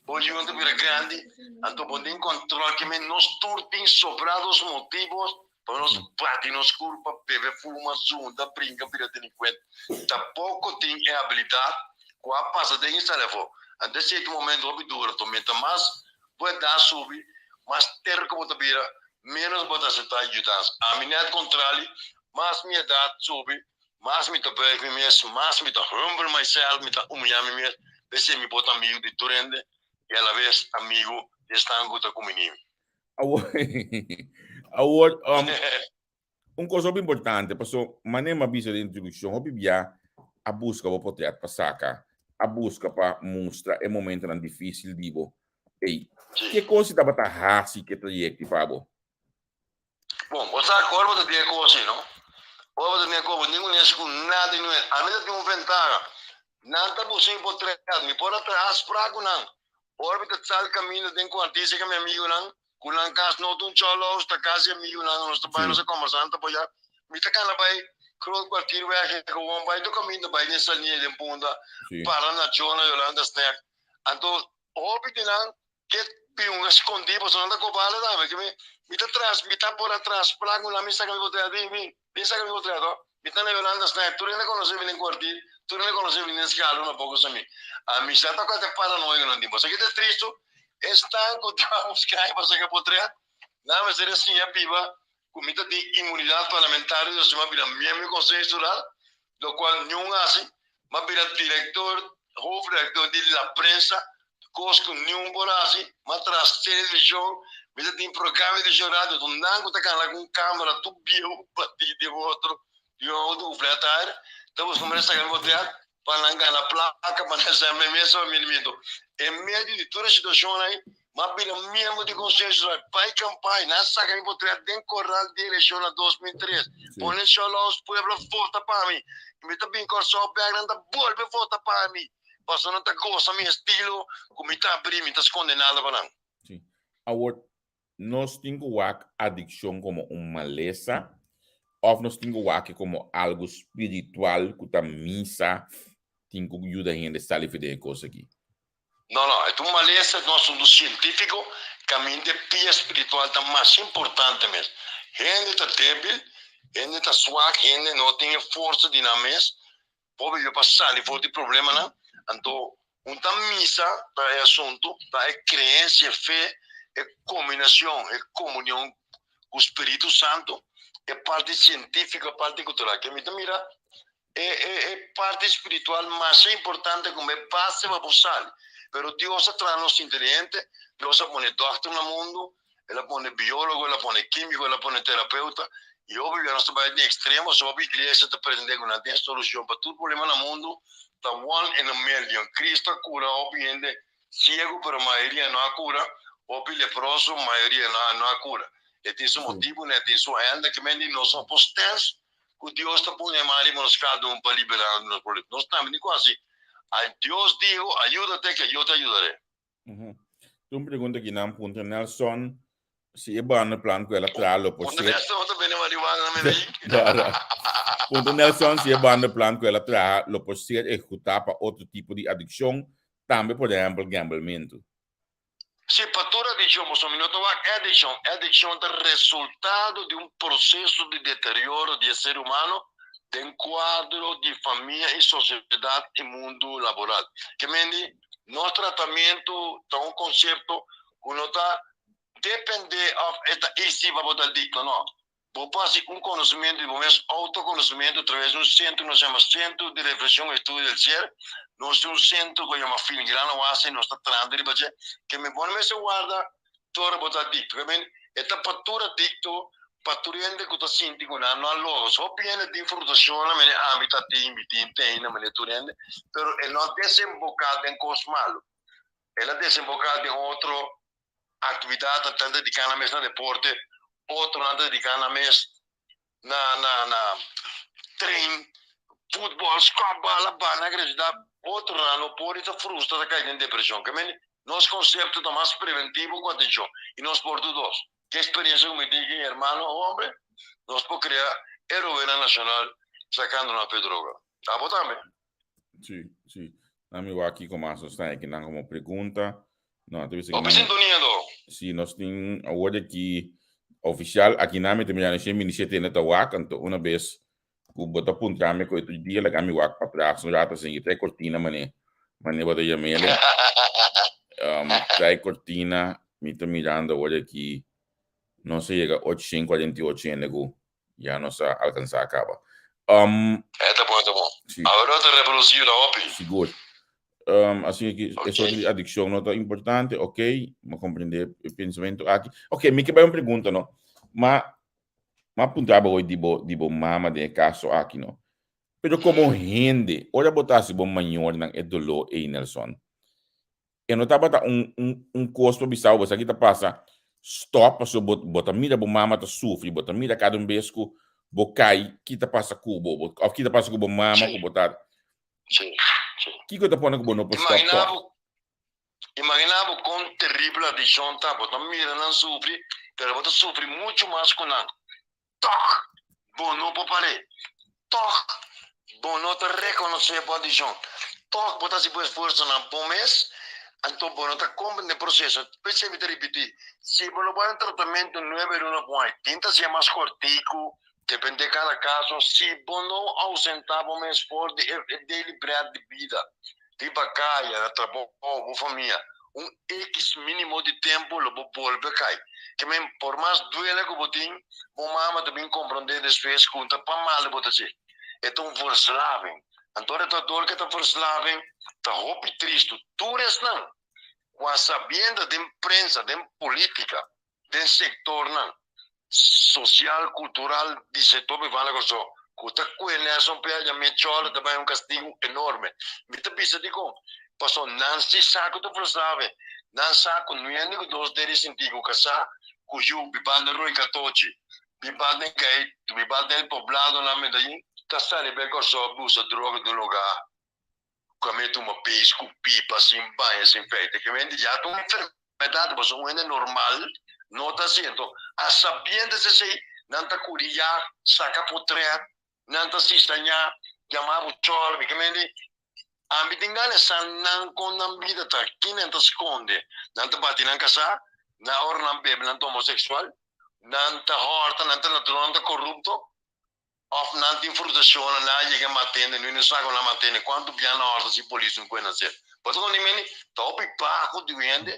bo yunan ta bira grandi, anto bo tin kòntròl ke men nos tur tin sobrados motivos pa nos bati nos kurpa, bebe, fuma, zunda, brinka, bira delinkuente. Ta poko tin e abilidat ku a pasa den e sali afó. Anto esei ta un momento hopi duro, anto meta mas Bo edat subi, mas terko bo ta bira, ménos bo ta aseptá yudansa. Ami nèt kontrali, mas mi edat subi, mas mi ta buig mi mes, mas mi ta humble myself, mi ta humiyá mi mes, p'esei mi por ta amigu di tur hende i alabes amigu di esnan ku ta kuminí mi. Awor, awor, um, Un kos hopi importante, paso manera mi a bisa den introdukshon, hopi bia a buska bo potret pa saka, a buska pa mustra e momentonan difisil di bo. Ey, ke kos si tabata hasi ke trayekto pa bo? Bon, bo sa ku ora bo ta den e kos ei, no? Ora bo ta den e kos, bo ningun hende ku nada di nuevo. Ami ta tin un ventaha. Nan ta buska mi potret, mi por a traha afsprak ku nan. Ora mi ta sal kaminda den kuartisa ku mi amigunan, Ku nan kas no ta un chòlòs, ta kas di amigunan, nos ta bai, nos ta kòmbersá, nan ta apoyá. Mi ta kana bai Groot Kwartierweg en gewoon bai tur kaminda bai den Saliña, den Punda, para na Chona, Yolanda Snack. Anto hopi di nan ke bin un skondí pasobra nan ta kobale tambe. Ke mi mi ta tras, mi ta por atras plak mi mi saka mi botella, bin, bin, bin saka mi botella to. Mi ta na Yolanda Snack, tur hende konosé mi den kwartier, tur hende konosé mi den Skalo, na poko sa mi. Ami sa ta ku e paranoia ku nan tin. Bo sa ke ta tristu? Esnan ku ta buska e pa saka potret, nan mester a siña biba. ku mi ta tin imunidat parlamentario, dus mi a bira miembro di Konseho Insular, lokual niun hasi, mi a bira direktor, hoofdredacteur di La Prensa, kos ku niun por hasi, mi a traha televishon, mi ta tin programa di televishon radio, tur nan ku ta kana ku un kamera tur bieu batí den otro, di un outo ku flat tire, ta buska manera di saka mi hotel pa nan gana plaka, pa nan sa mi mes familia. En medio di tur e situashon ei, Mi a bira miembro di Conseho Insular, bai campaña, nan saca mi potret den coral di eleccion na 2003. Pone Charles pueblo vota pa mi. Mi ta bin Corsou bek, nan ta bolbe vota pa mi. Pasobra nan ta goza mi estilo cu mi ta abri, mi ta sconde nada pa nan. Sí. Awor, nos tin cu wak adiccion como un malesa of nos tin cu wak e como algo spiritual cu ta misa tin cu yuda hende sali for den e cos aki? No, no, e ta un malesa, ta un asuntu sientífiko, kaminda e pia spiritual ta mas importante mes. Hende ta débil, hende ta swak, hende no tin e forsa di nan mes por biba pa sali for di problemanan. Anto, un ta misa ta e asuntu, ta e kreensia, e fe, e kombinashon, e komunion ku Spiritu Santu, e parti sientífiko, e parti kultural. Ke mi ta mira E e parti spiritual masha importante como e base pa bo sali. Pero Dios a traha nos inteligente, Dios a pone dokter na mundo, El a pone biologo, El a pone quimico, El a pone terapeuta, y hopi bia nos ta bai den extremo, so hopi iglesia ta pretende cu nan tin e solucion pa tur problema na mundo, ta one in a million. Cristo a cura hopi hende ciego, pero mayoria no a cura, hopi leproso, mayoria no a cura. E tin su motibo, e tin su agenda, ke men di nos no por stens ku Dios ta pone man riba nos kada un pa liberá nos di nos problema. Nos tambe tin ku hasi. Ai, Dios dijo, Ayúdate ke yo te ayudaré. Tin un pregunta aki nan puntra Nelson si e bandenplan ku el a traha lo por Puntra ser Nelson ta bende marihuana na mene. No, no. Puntra Nelson si e bandenplan ku el a traha lo por ser ehekutá pa otro tipo di adikshon, tambe por ehèmpel gamblementu. Si pa tur adikshon, pasobra mi no ta wak adikshon. Adikshon ta resultado di un proseso di deterioro di e ser humano den kuadro di famia i sosiedat i mundu laboral. Ke men di, nos tratamentu ta un konsepto ku no ta depende òf e ta isi pa bo ta adikto, no. Bo por hasi un konosementu di bo mes, outokonosementu, atraves di un sentro ku nos yama Sentro di Reflexion y Estudio del Ser. Nos tin un sentro ku yama Filigrana Oase, nos ta trahando riba dje. Ke mi bo no mester warda te ora bo ta adikto. Ke men, e ta pa tur adikto, pa tur hende ku ta sinti ku nan no a logra. So hopi hende tin frustrashonnan, mene ami ta tin, mi tin teina, mene tur hende, pero e no a desemboká den kos malu. El a desemboká den otro Actividadnan ta dedica nan mes na deporte, otronan ta dedica nan mes na na na train futbol, skop bala, bana agresividad, otronan no por y ta frustra, ta cay den depresion. Ke mende nos concepto ta mas preventivo cu atencion y nos por tur dos. Ke experiencia cu mi tin aki hermano hombre, nos por crea heroenan nacional sacando nan fe droga. Abo tambe. Sí, sí. Na mi wak kiko mas nos ta kinan como pregunta. No, te bisa Hopi sintonia do. Sí, nos tin awor de aquí oficial aquí na mi te mira ni mi siete na ta wak, anto una vez ku bo ta puntra mi ko itu dia laga mi wak pa atrás un rato sin trae cortina mane mane bo ta llamele. Trae cortina mi ta mirando awor de aquí nos a yega 848 hende ku Ya nos a alcansá caba. E ta bon, e ta bon. Sí. Awor no ta reproducí una hopi. Sigur. Así que eso di adicción no ta importante, ok, mi comprende e pensamiento aki. Ok, mi ke bai un pregunta, no? Ma, ma puntra bo hoy di bo, di bo mama den e caso aki, no? Pero como hende, ora bo ta hasi bo mayornan e dolor ei, Nelson, E no tabata un un un kos pa bisa bo, esaki ta pasa, stop pasobra bo bo ta mira bo mama ta sufri, bo ta mira kada un bes ku bo kai ki ta pasa ku bo, bo òf ki ta pasa ku bo mama ku bo tata. Sí, sí. Kiko ta pone ku bo no por stop Imagina tòg? bo, imagina bo kon teribel adikshon ta, bo ta mira nan sufri, pero bo ta sufri muchu mas ku nan. Tòg bo no por par'é. Tòg bo no ta rekonosé bo adikshon. Tòg bo ta hasi bo esfuersonan bo mes, anto bo no ta komprendé e proseso. P'esei mi ta ripití, si bo no bai un tratamentu nuebe luna ku ai, tin ta hasié mas kòrtiku, dependé kada kaso. Si bo no ousentá bo mes for di e daily bread di bida, riba kaya, na trabou, bo famia. Un X mínimo di tempu lo bo bolbe kai. Ke men, por mas duele ku bo tin, bo mama ta bin komprondé despues ku ta pa mal bo ta hasi. E ta un verslaving. Anto ora ta dor ke ta verslaving, ta hopi tristu. Tur esnan ku a sabiendo den prensa, den polítika, den sektornan sosial, kultural di sektor privá na Kòrsou ku ta kue Nelson Peña Melchor ta bai un kastigu enorme. Mi ta bisa dikon, pasobra nan si sa ku ta frustrá be, nan sa ku no hende ku dos dede sinti ku kasá ku yu bibá den Roi Katochi, bibá den Gaito, bibá den El Poblado na Medellín ta sali bai Kòrsou busa droga den un lugá. Ku a mete tuma peis ku pipa sin baña sin feita ke mente ya ta un enfermedad pasobra un hende normal no ta asi enton a sabiendas esei nan ta kuri ya saka potret nan ta sisaña yama bo chòlbi ke mente ami tin gana sa nan kon nan bida ta kin nan ta skonde nan ta bati nan kasa na ora nan bebe nan ta homosexual nan ta hòrta nan ta ladron nan ta korupto. Of nan tin frustracionnan, nan a yega matende, nu no sa con nan matende, cuanto bia nan horta si polis no cuena ser. Bo ta kondi meni? Ta hopi baho di hende.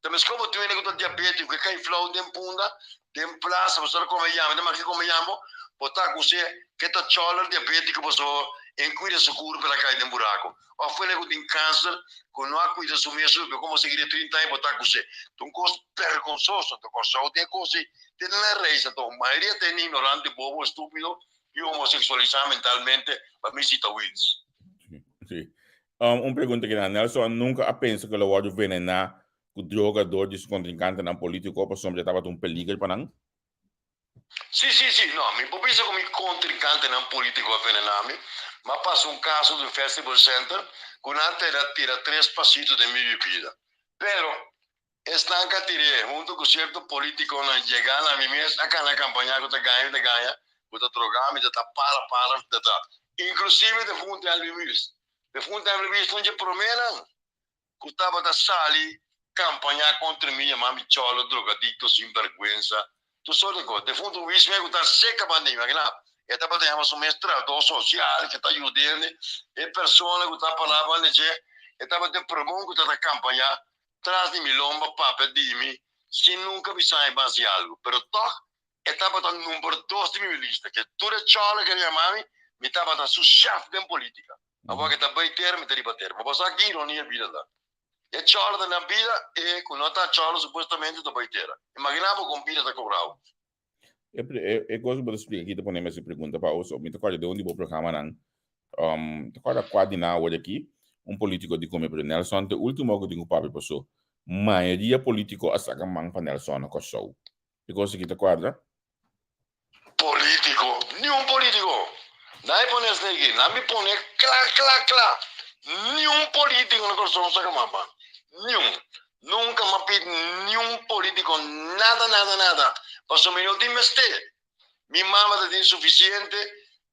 Ta mescos bo tin hende cu ta diabetico, cu e cay flauw den punda, den plaza, bo sa come yambo, den maki come yambo, bo ta acuse cu e ta choler diabetico pasobra e cuida su curpa el a cay den buraco. Of hende cu tin cancer, cu no a cuida su mes, su como sigui den 30 aña bo ta acuse. Ta un cos bergonzoso. Anto Corsou tin e cos ey. Te na reis anto mayoria ta hende ignorante, bobo, estupido y homosexualisa mentalmente pa mi si ta wins. Sí. Un pregunta ki na Nelson nunca a pensa ku lo wòrdu venená ku droga dor di su kontrinkantenan polítiko pasobra e tabata un peliger pa nan? Sí, sí, sí. No, mi por bisa ku mi kontrinkantenan polítiko a venená mi. M'a pasa un kaso den Festival Center ku nan ta era tira tres pasito den mi bibida. Pero Esnan ka tir'é, huntu ku sierto polítikonan yegá na mi mes a kana kampañá ku ta gaña mi ta gaña, ku ta drogá mi ta ta para para mi ta ta. Inklusive defuntu Henry Luis. Defuntu Henry Luis ta un dje proménan ku tabata sali kampañá kontra mi yamá mi chòlo, drogadikto, sinbèrgwensa, tur sort di kos. Defuntu Luis mes ku ta seka banda mi, imaginá, e tabata yama su mes trahadó sosial ke ta yuda hende, e persona ku ta pará banda dje, e tabata e promé ku tabata kampañá Tras di mi lomba papia di mi sin nunca bisa mi ban haci algo, pero toch e tabata number dos di mi lista, ke tur e chola kere yama mi, mi tabata su chef den politica. Awor ke ta bay tera mi ta riba tera. Bo sa ki ironia bida ta. E chola ta na bida e cu no ta chola supuestamente ta bay tera. Imagina bo con bida ta cobra bo. E, e, e cosa bo ta explica aquí ta pone ese pregunta pa oso. Mi ta acorda de un di bo programanan. Ta acorda cua di nan awor aki, un politico di come, pero Nelson ta e ultimo cu tin cu papia paso mayoria politico a saca man pa Nelson na Corsou. E cosa aki ta acorda? Politico, niun politico. Nan e pone esne aki, nan mi pone cla cla cla. Niun politico na Corsou saca man pa. Niun. Nunka m'a pidi niun politico nada nada nada pasobra mi no tin mester. Mi mama ta tin sufisiente,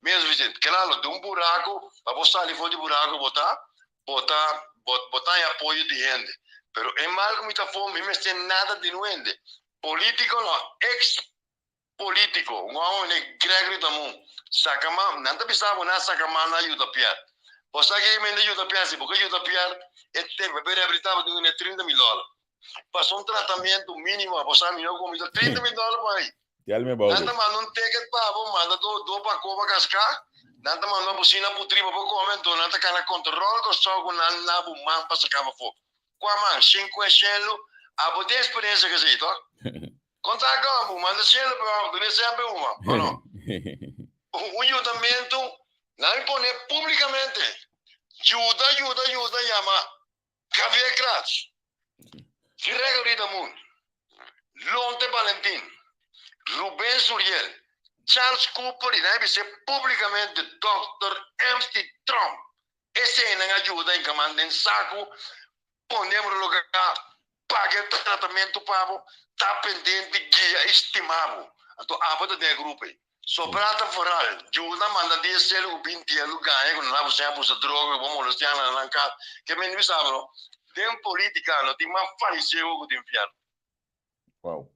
mi ta sufisiente. Claro, den un buraco, pa bo sali for di buraco bo ta, bo ta, bo ta haña apoyo di hende. Pero e mal cu mi ta for, mi mester nada di niun hende. Politico no, ex Politico, un homber mene Gregory Damun, saca man, nan ta bisa bo nan saca man na yuda Pierre. Bo sa ke mende yuda Pierre? Si bo ke yuda Pierre, e tempo pa e rehabilita bo tin ku ne 30 mil dollar. Pasa un tratamiento minimo, bo sa miho ku mi ta 30 mil dollar pa ai. Tell me about Nan ta it. manda un ticket pa bo, manda do do pa koba kaska, nan ta manda bo sina putri pa bo kome, anto nan ta kana control Kòrsou ku nan na bo man pa saka bo afó. Kua man? Shin kue shen lu? Abo tin experiencia ku esei, to? Kon ta kòm? Bu manda shelu pa òf duna semper uma, o no? Un yudamentu nan mi pone públikamente. Yuda, yuda, yuda yama Javier Kratz, Gregory Damun, Lonte Balentin, Ruben Suriel, Charles Cooper i nan a bis'é públikamente Dòkter Emsty Tromp. Eseinan a yuda inkamá den saku Pone bo lugá, paga e tratamentu pa bo, ta pendente, guia i stima bo. Anto abo ta den e grupo ei. Sobrá ta foral, yuda manda di e sel ku binti e lu gaña ku nan a busa busa droga ku bo molestiá nan nan kas. Ke men bisa bo no, den politika no tin mas fariseo ku den fièrnu. Wow.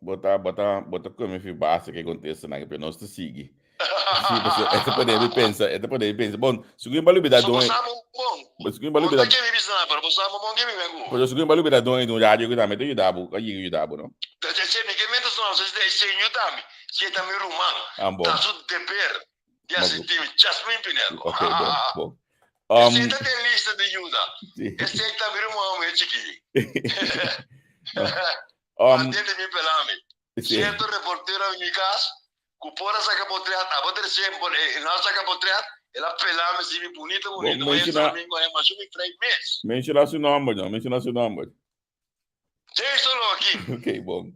Bo ta, bo ta, bo ta come fi base ke contesta nan, pero nos ta sigui. Sí, paso e ta pone mi pensa, e ta pone mi pensa. Bon, sigur mi a lubida So don bo e, sa bon bon. sigur mi a Bo lubida, ta ke mi bisa nada, pero bo sa bon bon ke mi ven ku. pero sigur mi a lubida don e di un radio ku tambe ta yuda bo, a yega yuda bo, no? Ta dje mi ke menta su nomber, si e yuda mi, si e ta mi ruman, Ah, ta bon. su deber di Ma asistí mi. Jasmine Pinello. Ok, bon, bon. Esei Um, ta den lista di yuda. sí. Esei ta mi ruman muhé chikí. No. Um, Mantente mi pelami. sí. Sierto reportero a mi kas ku por a saka potret, abo trese por e no a saka potret, el a pelami si mi bunito Bon, bunito. Oye, menciona, domingo e mashu mi frei mes. menciona su nomber, no, menciona su nomber. Jason Joaquin. Ok, bon.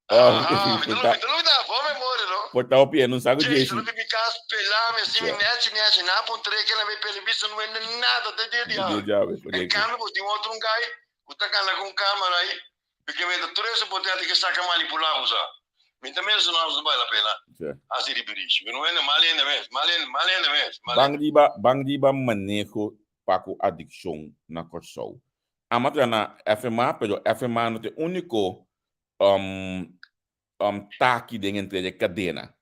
Ah, mi ta mi ta lubida, bo memoria, no? Por ta hopi, no sa ku Jason Jason. mi mi kas pelami si mi nechi nechi na pon treke na mi peli bisa no ende nada te dia di awe. En cambio bo tin otro un guy ku ta gana ku un camera ahí, porque mi ta tur eso bo tin ke saka manipula bo sa. Mi ta mensona no bale la pena hasi ripirishi. Mi no ende mal hende mes, mal hende, mal hende mes, mal Ban hende. riba, ban riba maneho pa ku adikshon na Kòrsou. Ama traha na FMA, pero FMA no ta e úniko um, um, taki den entre e kadena.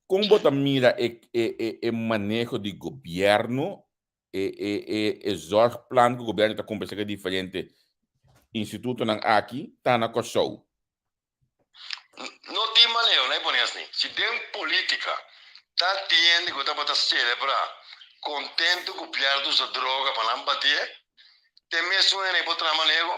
Kon bo ta mira e, e, e, e maneho di gobièrnu, e, e, e, e zorgplan ku gobièrnu ta kumpra serka diferente institutonan aki ta na Kòrsou? No tin maneho, no e pone asni. Si den politica ta tin hende cu tabata celebra contento cu pierde usa droga pa nan batie, te mesun hende por traha maneho.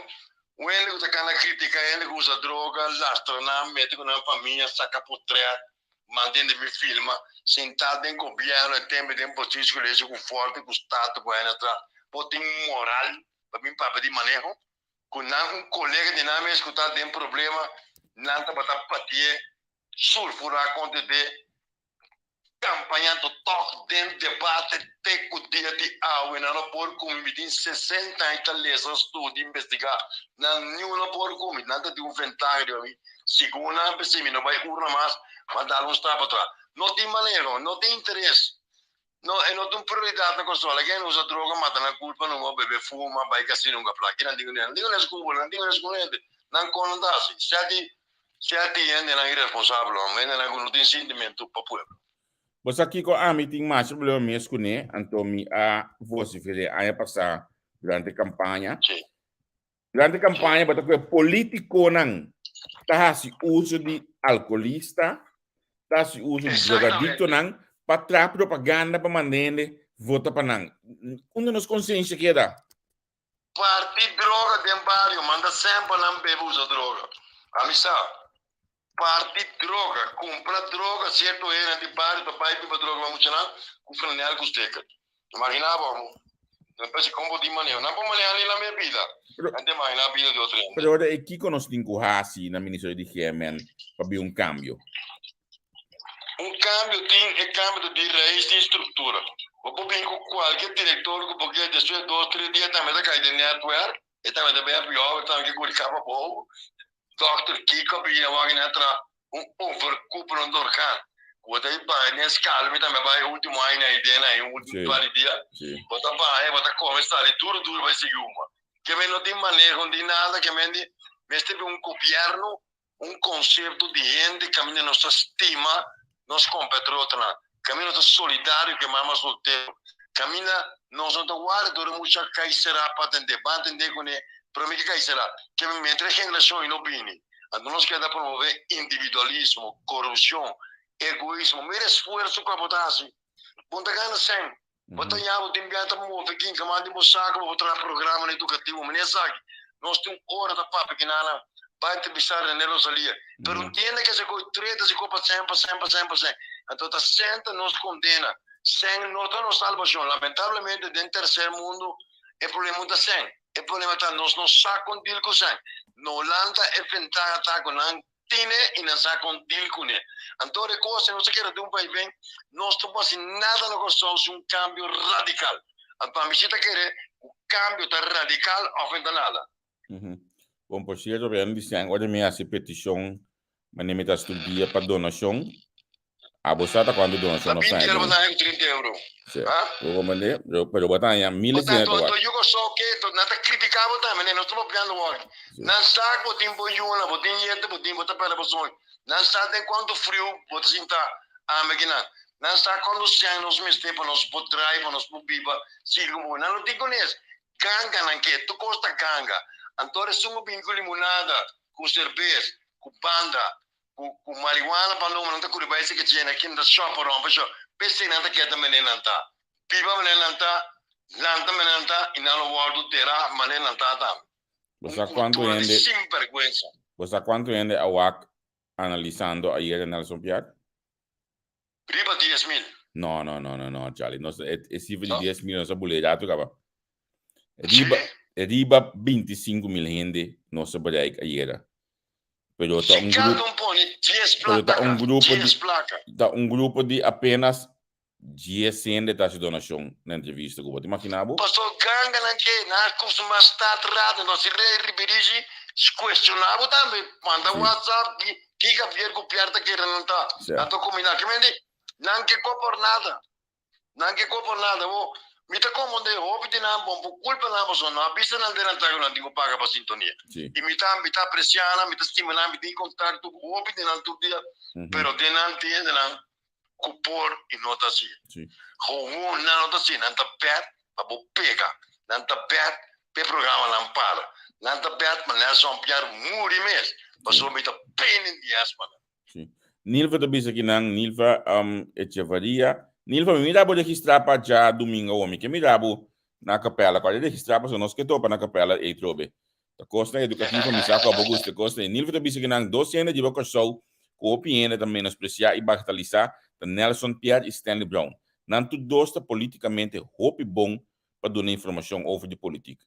Un hende cu ta cana critica hende cu usa droga, lastra nan, mete cu nan famia, saca potret, manda hende bin filma, sinta den gobierno e tembe den posicion cu lechi cu forte cu stato cu hende atrás, bo tin moral pa bin papia di maneho? Ku nan un kolega di nan mes ku ta den problema, nan tabata patié sulfurá kontra de kampañando tòg den debate te ku dia di awe nan no por ku mi. Mi tin sesenta aña ta lesa, studia, investigá, nan niun no por ku mi. Nan ta tin un ventaha riba mi. Segun nan p'esei mi no bai urna mas, m'a dal un stap atras. No tin manera, no tin interes. No, e no ta un prioridat na Kòrsou. Laga hende usa droga, mata nan kulpa numa, bebe, fuma, bai kasino, hunga plaka. Kinan tin ku nan tin ku nes ku bo, nan tin ku nes ku hende. Nan kon nan ta hasi. Sea di sea di hendenan iresponsabel òf hendenan ku no tin sintimentu pa pueblo. Bo sa kiko ami tin masha problema mes kuné, anto mi a vosifer'é aña pasá durante kampaña. Sí. Durante campaña bo ta cu e politiconan ta haci uso di alcoholista, ta haci uso di drogadictonan pa traha propaganda pa manda hende vota pa nan. Unda nos conciencia keda? Parti droga den bario, manda semper nan bebe usa droga. Ami sa. Parti droga, cumpra droga, cierto hende di bario ta bay biba droga pa muchanan cu franel cu sticker. Imagina bo amo. Nan pensa con bo tin maneho. Nan por maneha ni nan mes bida. Nan ta imagina bida di otro hende. Pero ora e kico nos tin cu haci na Ministerio di GMN pa bin un cambio? Un cambio tin, e cambio ta di rais di structura. Bo por bin cu cualkier director cu bo kier, despues dos, tres dia tambe ta cay den netwerk, e tambe ta bay happy hour, tambe ke curi capa abou. Dòkter Kiko a bini awor na tra un overkoepelend orgaan. Ku bo ta i baha den skala, mi tambe a baha e ultimo aña ei den ei, ultimo par di dia. Bo ta baha, bo ta kome sali duru duru bai sigui uma. Ke men no tin maneho, no tin nada, ke men di mester bin un gobièrnu, un konsepto di hende kaminda nos ta stima nos kompatriotanan, kaminda nos ta solidario ku e mama soltero, kaminda nos no ta warda tur e mucha kai será pa atendé, ban atendé kuné promé ke kai será. Ke mientras e generashon ei no bini, anto nos keda promové individualismo, korupshon, egoismo. Mira esfuerso ku abo ta hasi, bo no ta gana sèn, Bo ta yabu tin bia ta move kin ka manda bo saka bo traha programanan edukativo. Mene esaki, nos tin un ora ta papia kinanan bai entrevista Rene Rosalia. Pero ntende ke esaki treta esaki pa sèn pa sèn pa sèn pa sèn. Anto ta sèn ta nos kondena. Sèn no ta nos salbashon. Lamentablemente den terser mundu e problema no ta sèn. E problema ta nos no sa kon dil ku sèn. Na Holanda e ventaha ta ku nan Tine i nan sa kon deal kuné. Anto de kos nos ta kere di un pais ben, nos ta por hasi nada na Kòrsou sin un kambio radikal. Anto ami si ta kere ku kambio ta radikal òf e ta nada. Bon, por sierto, Renan di Sèn, ora mi hasi petishon manera mi ta studia pa donashon, Abo sa ta cuanto donacion Ta nos binti haña euro den. bo ta haña cu trinta euro. Sí. Ha? Bo comprende? Pero, pero bo ta haña Bo ta 1100 to wak. to yugo so ke to nan ta critica bo tambe ne nos ta papiando wak. Sí. Nan sa cu bo tin bo yuna, bo tin yete, bo tin bo ta perde bo soño. Nan sa den cuanto friu bo ta sinta. Ami aki nan. Nan sa cuando sean nos mester pa nos por draai, pa nos por biba, sigui como nan no tin con es. Ganga nan ke, tur cos ta ganga. Anto esun cu bini cu limonada, cu cerbes, cu banda, cu cu marihuana pa numa, nan ta curi bay esaki djena, aki nan ta shop rond pa shop. P'esey nan ta keda mene nan ta. Biba mene nan ta, lanta mene nan ta y nan lo wordo dera mane nan ta tambe. Bo Un sa cuanto cultura di hende, sinvergüenza. bo sa cuanto hende a wak analisando ayera Nelson Piar? Riba 10,000. No, no, no, no, no, Charlie. Nos, e, e cifra di No? 10,000 nos a bulé rato caba. Riba, Sí? riba 25,000 hende nos a bereik ayera. Pero ta Si un cada grupo, un pone 10 pero ta un plaka, grupo 10 di, plaka. ta un grupo di apenas Dje sende ta haci donacion na entrevista cu bo. Ta imagina bo? Paso ganganan ke nan a custuma sta tras no si rey ribirishi cuestiona bo tambe manda whatsapp ki ki Javier cu Pierre ta kere nan ta nan ta combina ki mende nan ke ko por nada nan ke ko por nada bo mi ta comprende hopi di nan bon por culpa nan pasobra no a bisa nan delanta cu nan tin cu paga pa sintonia y mi ta mi ta aprecia nan mi ta stima nan mi tin contacto cu hopi di nan tur dia pero den nan tin hendenan ku por i no ta hasi. Gewoon nan no ta hasi, nan ta bèt pa bo pega, nan ta bèt pa e programanan para, nan ta bèt pa Nelson Pierre muri mes, pasobra mi ta pain in the ass pa nan. Sí. Nilva ta bisa kinan, Nilva Echevarria. Nilva, mi mira bo registrá pa djadumingu awor. Mi ke mira bo na kapèla. Kòrda registrá pasobra nos ke topa na kapèla ei trobe. Ta kosnan edukativo mi sa ku abo gusta e kosnan ei. Nilva ta bisa ku nan dos hende riba Kòrsou ku hopi hende ta menospresiá i bagatalisá ta Nelson Pierre i Stanley Brown. Nan tur dos ta politikamente hopi bon pa duna informashon over di politik.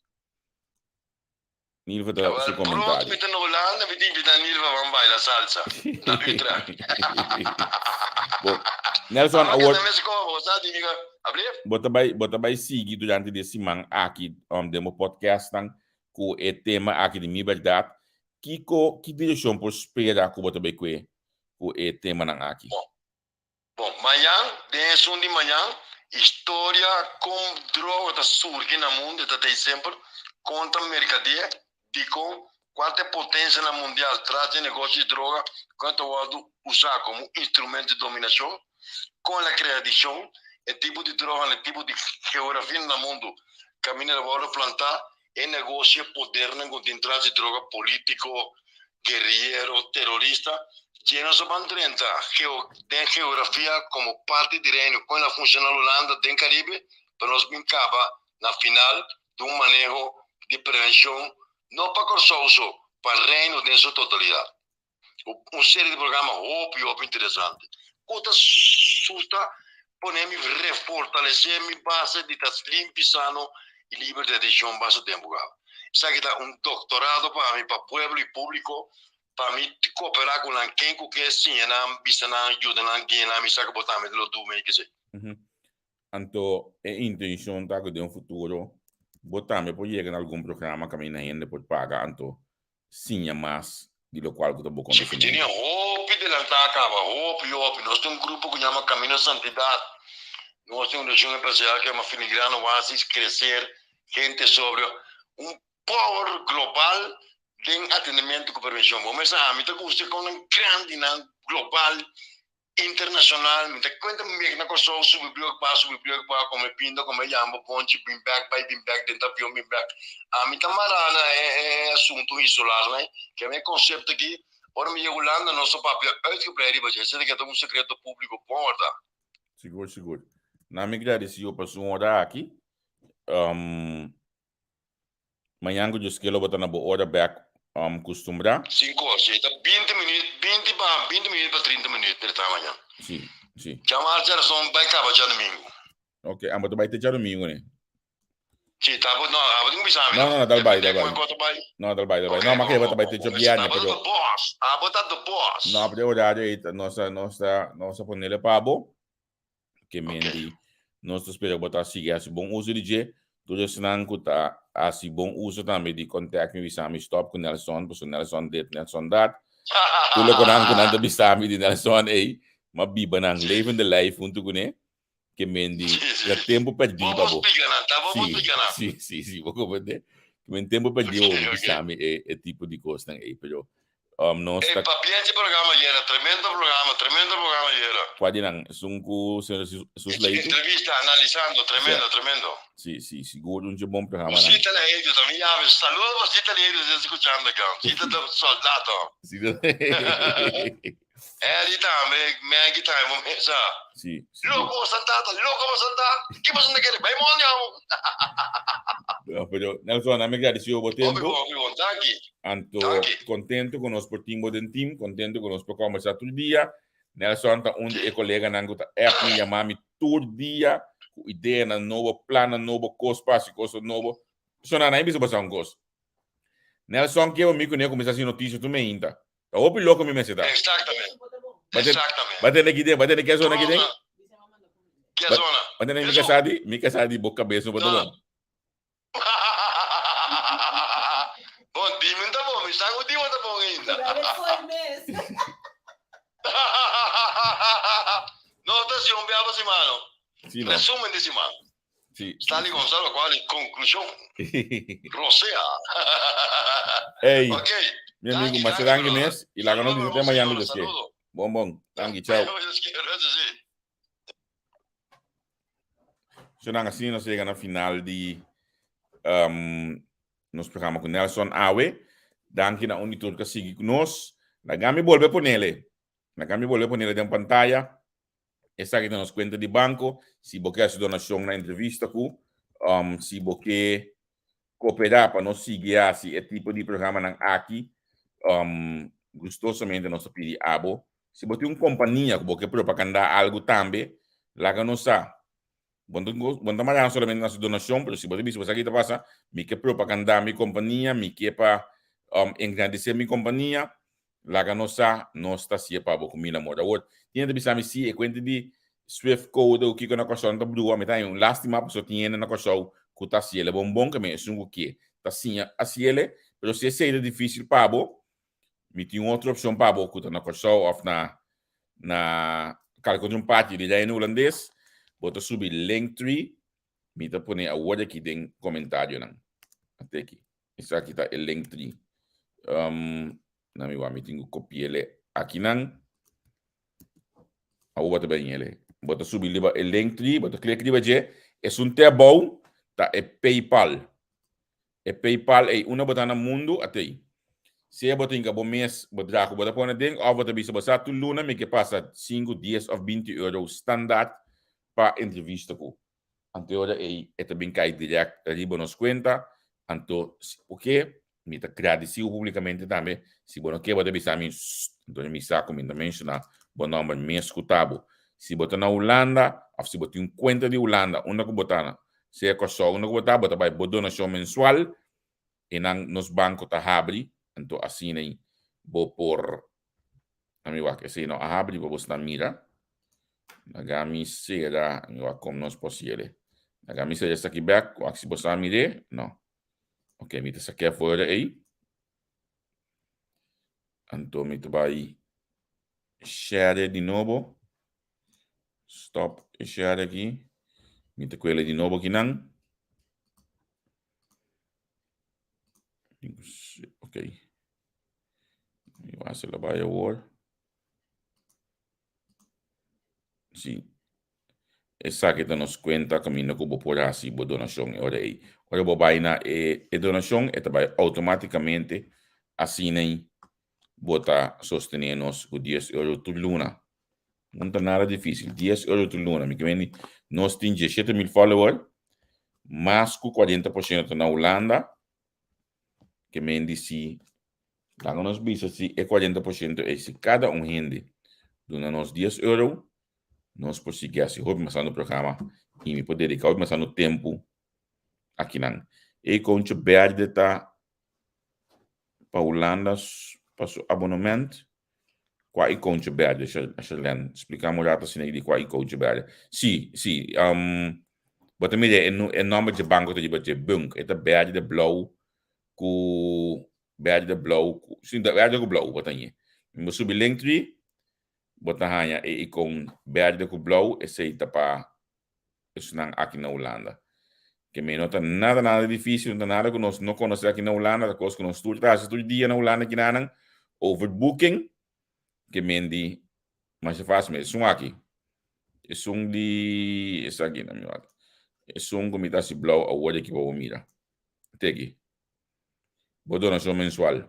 Nilva ta su Awel, pronto komentario. mi ta na Hulanda mi ta invitá Nilva ban baila salsa na Utrecht. Bo, Nelson, Abo awor keda mes koba, bo sa di mi ku ablief? bo ta bai bo ta bai sigui durante di e siman aki den bo podcastnan Ku e tema aki di Mi Bèrdat, kiko, ki direkshon por spera ku bo ta bai kue ku e temanan aki? Bon, bon, mañan, den esun di mañan, historia kon droga ta surgi na mundu, e ta ta esempel, kon ta merkadea, dikon, kual ta e potensianan mundial tras di e negoshi di droga, kon e ta wòrdu usá komo instrumento di dominashon, kon el a krea adikshon, e tipo di droganan, e tipo di geografia na mundu kaminda el a wòrdu plantá, E negocio e podernan cu tin tras di droga politico, guerrillero, terorista, dje nos a ban drenta den geografia como parti di Reino con el a funciona Hulanda den Caribe pa nos bin caba na final di un maneho di prevencion no pa Corsou so, pa Reino den su totalidad. Un serie di programa hopi hopi interesante cu ta susta pone mi refortalece mi base di ta limpi, sano y liber di adiccion basta tempo caba. Esaki ta un doctorado pa mi, pa pueblo y publico, pa mi coopera cu nan, ken cu ke siña nan, bisa nan, yuda nan, guia nan, mi sa cu bo tambe lo du mi kese. Anto e intencion ta cu den un futuro bo tambe por yega na algun programa caminda hende por paga anto siña mas di lokual ku ta bo Si, mi tene konosementu. hopi delantá kaba, hopi, hopi. Nos tin un grupo ku yama Camino Santidad. Nos tin un región espesial ku yama Filigrana Oasis, Crecer, Gente Sobrio. Un power global den atendementu ku prevenshon. Bo mester ami ta gusta kon nan grandinan global Internacional, mi ta cuenta mi mek na Corsou subi brug ba subi brug ba come pinda come yamba bonchi bin bek bay bin bek den ta avion bin bek ami ta mara na e e asunto insular nan ke mi e concepto aki ora mi yega Hulanda nos ta papia uitgebreid riba dje esei ta keda un secreto publico bon warda. Sigur sigur. Na mi gradisido pa su ora aki. Mañan ku Dios ke lo bo ta na bo ora bek kustumbrá. Sinku or, si. Ta binti minuut, binti pa, binti minuut pa trinta minuut per ta mañan. Si, si. Djamar djarason bai kaba djadumingu. Ok, abo ta bai te djadumingu ne? Si, ta bo, no, abo tin ku bisa mi No, no. no, no, dal bai, dal Depende bai. kon e kos ta bai. No, dal bai, dal bai. Ok, No, ma bon, ke bo bon, ta bai bon, te bon. djabièrnè, Abo ta pero the boss, abo ta the boss. No, pero e horario ei ta, nos a, nos ta, nos a ponele pa bo. Ke men di nos ta spera ku bo ta sigui hasi bon uso di dje. Tur esnan ku ta hasi bon uso tambe di contact mi bisa mi stop ku Nelson pasobra Nelson dit Nelson dat. Tur loke nan ku nan ta bisa mi di Nelson ei m'a biba nan levende lijf huntu kuné. Ke men di ta tempu pèrdí pa bo. Si si si si bo komprendé. Ke men tempu pèrdí pa bo bisa mi e tipo di kosnan ei pero. Nos Ey, ta. pabien dje programa ayera, tremendo programa, tremendo programa ayera. Kua di nan? Esun ku señor Jesus Leito? Entrevista, analisando, tremendo, tremendo. Si, si, sigur un dje bon programanan. Sita Leito ta mi yabe. Saludo pa Sita Leito si ta escuchando acá. Sita ta soldado. Sita. Eddie tambe, Maggie tambe, bo mesa. Si, si. Loco bo santa, ta loco bo santa. Ki bo santa kere? Bai mondi amo. No, pero Nelson, a mi agradecido bo Hopi tempo. bon, hopi bon. Danki. Anto Danki. contento cu nos por tin bo den team, contento cu nos por conversa tur dia. Nelson ta un di e coleganan cu ta app mi, yama mi tur dia cu ideanan nobo, plannan nobo, cos pa haci cosnan nobo. Sona, nan a bisa bo sa un cos. Nelson ke mi kuné kuminsá hasi notisia tur meinta. Ta hopi loko mi mester ta. Exactamente. Ba ten, Exactamente. ba tene kiden, ba tene ke zona kiden? Ke Ba, zona? ba tene mi Eso. kasá di, mi kasá di bo kabes no por ta No. bon. Bon, dimi ta bon, mi sa ku dimi ta bon ainda. No ta si un bia pa siman no. Sí, no. Resumen di siman. Sí. Stanley Gonzalo, cual es conclusión? Rosea. Ey, Ok. mi amigo, Danki, mas danki, danki brother. mes y laga nos Saludo, bisa te mañana señor, Dios quiere. saludo. Bon, bon. Danki, chao. Dios quiere, eso sí. Sonan asina nos llega na final di um, nos programa ku Nelson awe. Danki na un di tur ku a sigui ku nos. Laga mi bolbe ponele. Laga mi bolbe ponele den pantaya. Esaki ta nos kuenta di banko. Si bo ke hasi donashon na entrevista ku, um, si bo ke kooperá pa nos sigui hasi e tipo di programanan aki, um, gustosamente nos ta pidi abo. Si bo tin un kompania ku bo ke propagandá algu tambe, laga nos sa. Bo no bo no ta manda solamente na su donashon, pero si bo ta bisa bo sa ki ta pasa, mi ke propagandá mi kompania, mi ke pa um, engrandesé mi kompania, Laga nos sa, nos ta hacié pa bo cu mil amor. Awor, tin hende ta bisa mi, si, e cuenta di Swift code o kico na Corsou no ta brua, mi ta haña un lastima pasobra tin hende na Corsou cu ta haciele bon bon, ke mi esun cu ke ta siña haciele, pero si esey ta dificil pa bo, mi tin un otro opcion pa bo cu ta na Corsou of na na calke otro parti di Reino Hulandes, bo ta subi Linktree, mi ta pone awor aki den comentarionan. Ate aki. Esaki ta e Linktree. Um, na mi wak mi tin ku kopiele akinan. Awor bo ta bin ele. Bo ta subi riba e Linktree, bo ta klik riba dje. Esun te abou ta e PayPal. E PayPal ei, unda bo ta na mundu, atei. Sea bo tin ka bo mes bedrag ku bo ta pone den, òf bo ta bisa bo sa tur luna mi ke pasa sinku, dies òf binti euro standaard pa entrevista ku. Anto e ora ei e ta bin kai dirèkt riba nos kuenta. Anto si bo ke, mi ta gradisí bo públikamente tambe. Si bo no ke, bo ta bisa mi, Sst! Anto mi sa ku mi ta menshoná bo nòmber mes ku ta bo. Si bo ta na Hulanda òf si bo tin un kuenta di Hulanda, unda ku bo ta na, sea Kòrsou, unda ku bo ta, bo ta bai bo donashon mensual, einan nos banko ta habri. Anto asina ei bo por Ami wak esei no a habri pa bosnan mira. Laga mi sera, mi wak kom nos por siere. Laga mi sera esaki bek, wak si bosnan mir'é. No. Ok, mi ta sak'é afuera ei. Anto mi ta bai share di nobo. Stop e share aki. Mi ta kuele di nobo kinan. Ok. Mi va hacer la vaya awor. Sí. Esaki ta nos cuenta caminda cu bo por haci bo donacion e ora ei. Ora bo bai na e, e donacion, e ta bai automaticamente asina ei bo ta sostene nos cu 10 euro tur luna. No ta nada dificil, 10 euro tur luna. Mi ke meni, nos tin 17,000 follower, mas cu 40% ta na Hulanda, Ke men di si, laga nos bisa si e 40% ei, si kada un hende duna nos 10 euro, nos por sigui hasi hopi mas tantu programa i mi por dediká hopi mas tantu tempu akinan. E koncho berde ta pa Hulanda pa su abonement. Kua e koncho berde, Sherlene? Splika mi un rato asina di kua e koncho berde. Si, si. Um, bo ta mira e, e nomber dje banko ta riba dje, Bunk. E ta berde blou ku berde blou ku, si, berde ku blou bo ta hañ'e. Bo subi Linktree, bo ta haña e ikon berde ku blou, esei ta pa esnan aki na Hulanda. Ke mi no ta nada nada difícil, no ta nada ku nos no konosé aki na Hulanda, ta kos ku nos tur ta hasi tur dia na Hulanda kinanan. Overbooking ke men di masha fásil mes. Esun aki. Esun di esaki na mi wak. Esun ku mi ta hasi blou awor aki pa bo mira. Teki. Bo donashon mensual.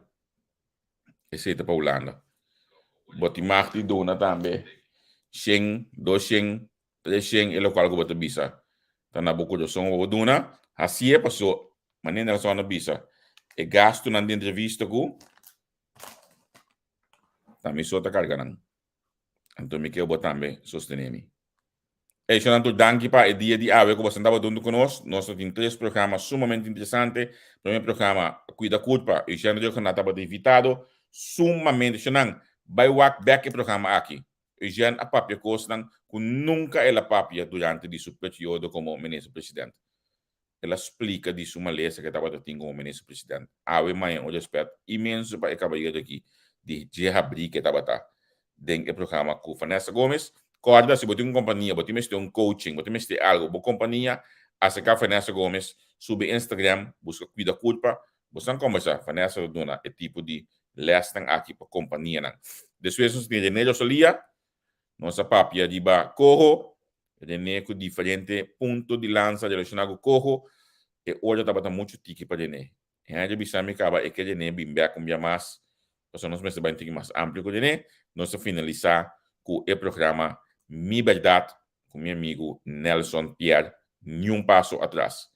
Esei ta pa Hulanda. Bo tin mag di duna tambe shen, 200, 300, e lokual ku bo ta bisa ta na bo kurason pa bo duna. Hasié paso manera Nelson a bisa e gastunan di entrevista ku ta mi so ta karga nan. Anto mi ke bo tambe sostené mi. Ey, tur danki pa e dia di awe ku boso tabata huntu ku nos. Nos ta tin tres programa sumamente interesante. Primer programa, Kuida Kurpa, Eugène Rhuggenaath tabata invitado. Sumamente, shonan, bai wak bek e programa aki. Eugène a papia kosnan ku nunka el a papia durante di su periodo komo minister president. El a splika di su malesa ku e tabata tin komo minister president. Awe maña un rèspèt inmenso pa e kabayero aki di dje habrí ku e tabata den e programa ku Vanessa Gomez. Kòrda si bo tin un kompania, bo tin mester un coaching, bo tin mester algu, bo kompania aserká Vanessa Gomez, subi Instagram, buska Kuida Kurpa, bo san kòmbersá. Vanessa ta duna e tipo di lèsnan aki pa kompanianan. Despues nos tin René Rosalia, nos a papia riba koho, René ku diferente punto di lansa relashoná ku koho, e ora tabata muchu tiki pa René. Henry bisa mi kaba e ke René bin bèk un bia mas, pasobra nos mester bai un tiki mas amplio ku René. Nos ta finalisá ku e programa Mi Bèrdat ku mi amigu Nelson Pierre, Niun Paso Atras.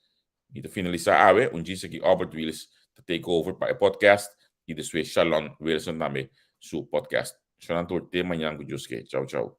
Mi ta finalisá awe, un djis aki Albert Wiels ta take over pa e podcast i despues Shalon Wilson tambe su podcast. Shonnan tur te mañan ku Dios ke. Chau chau.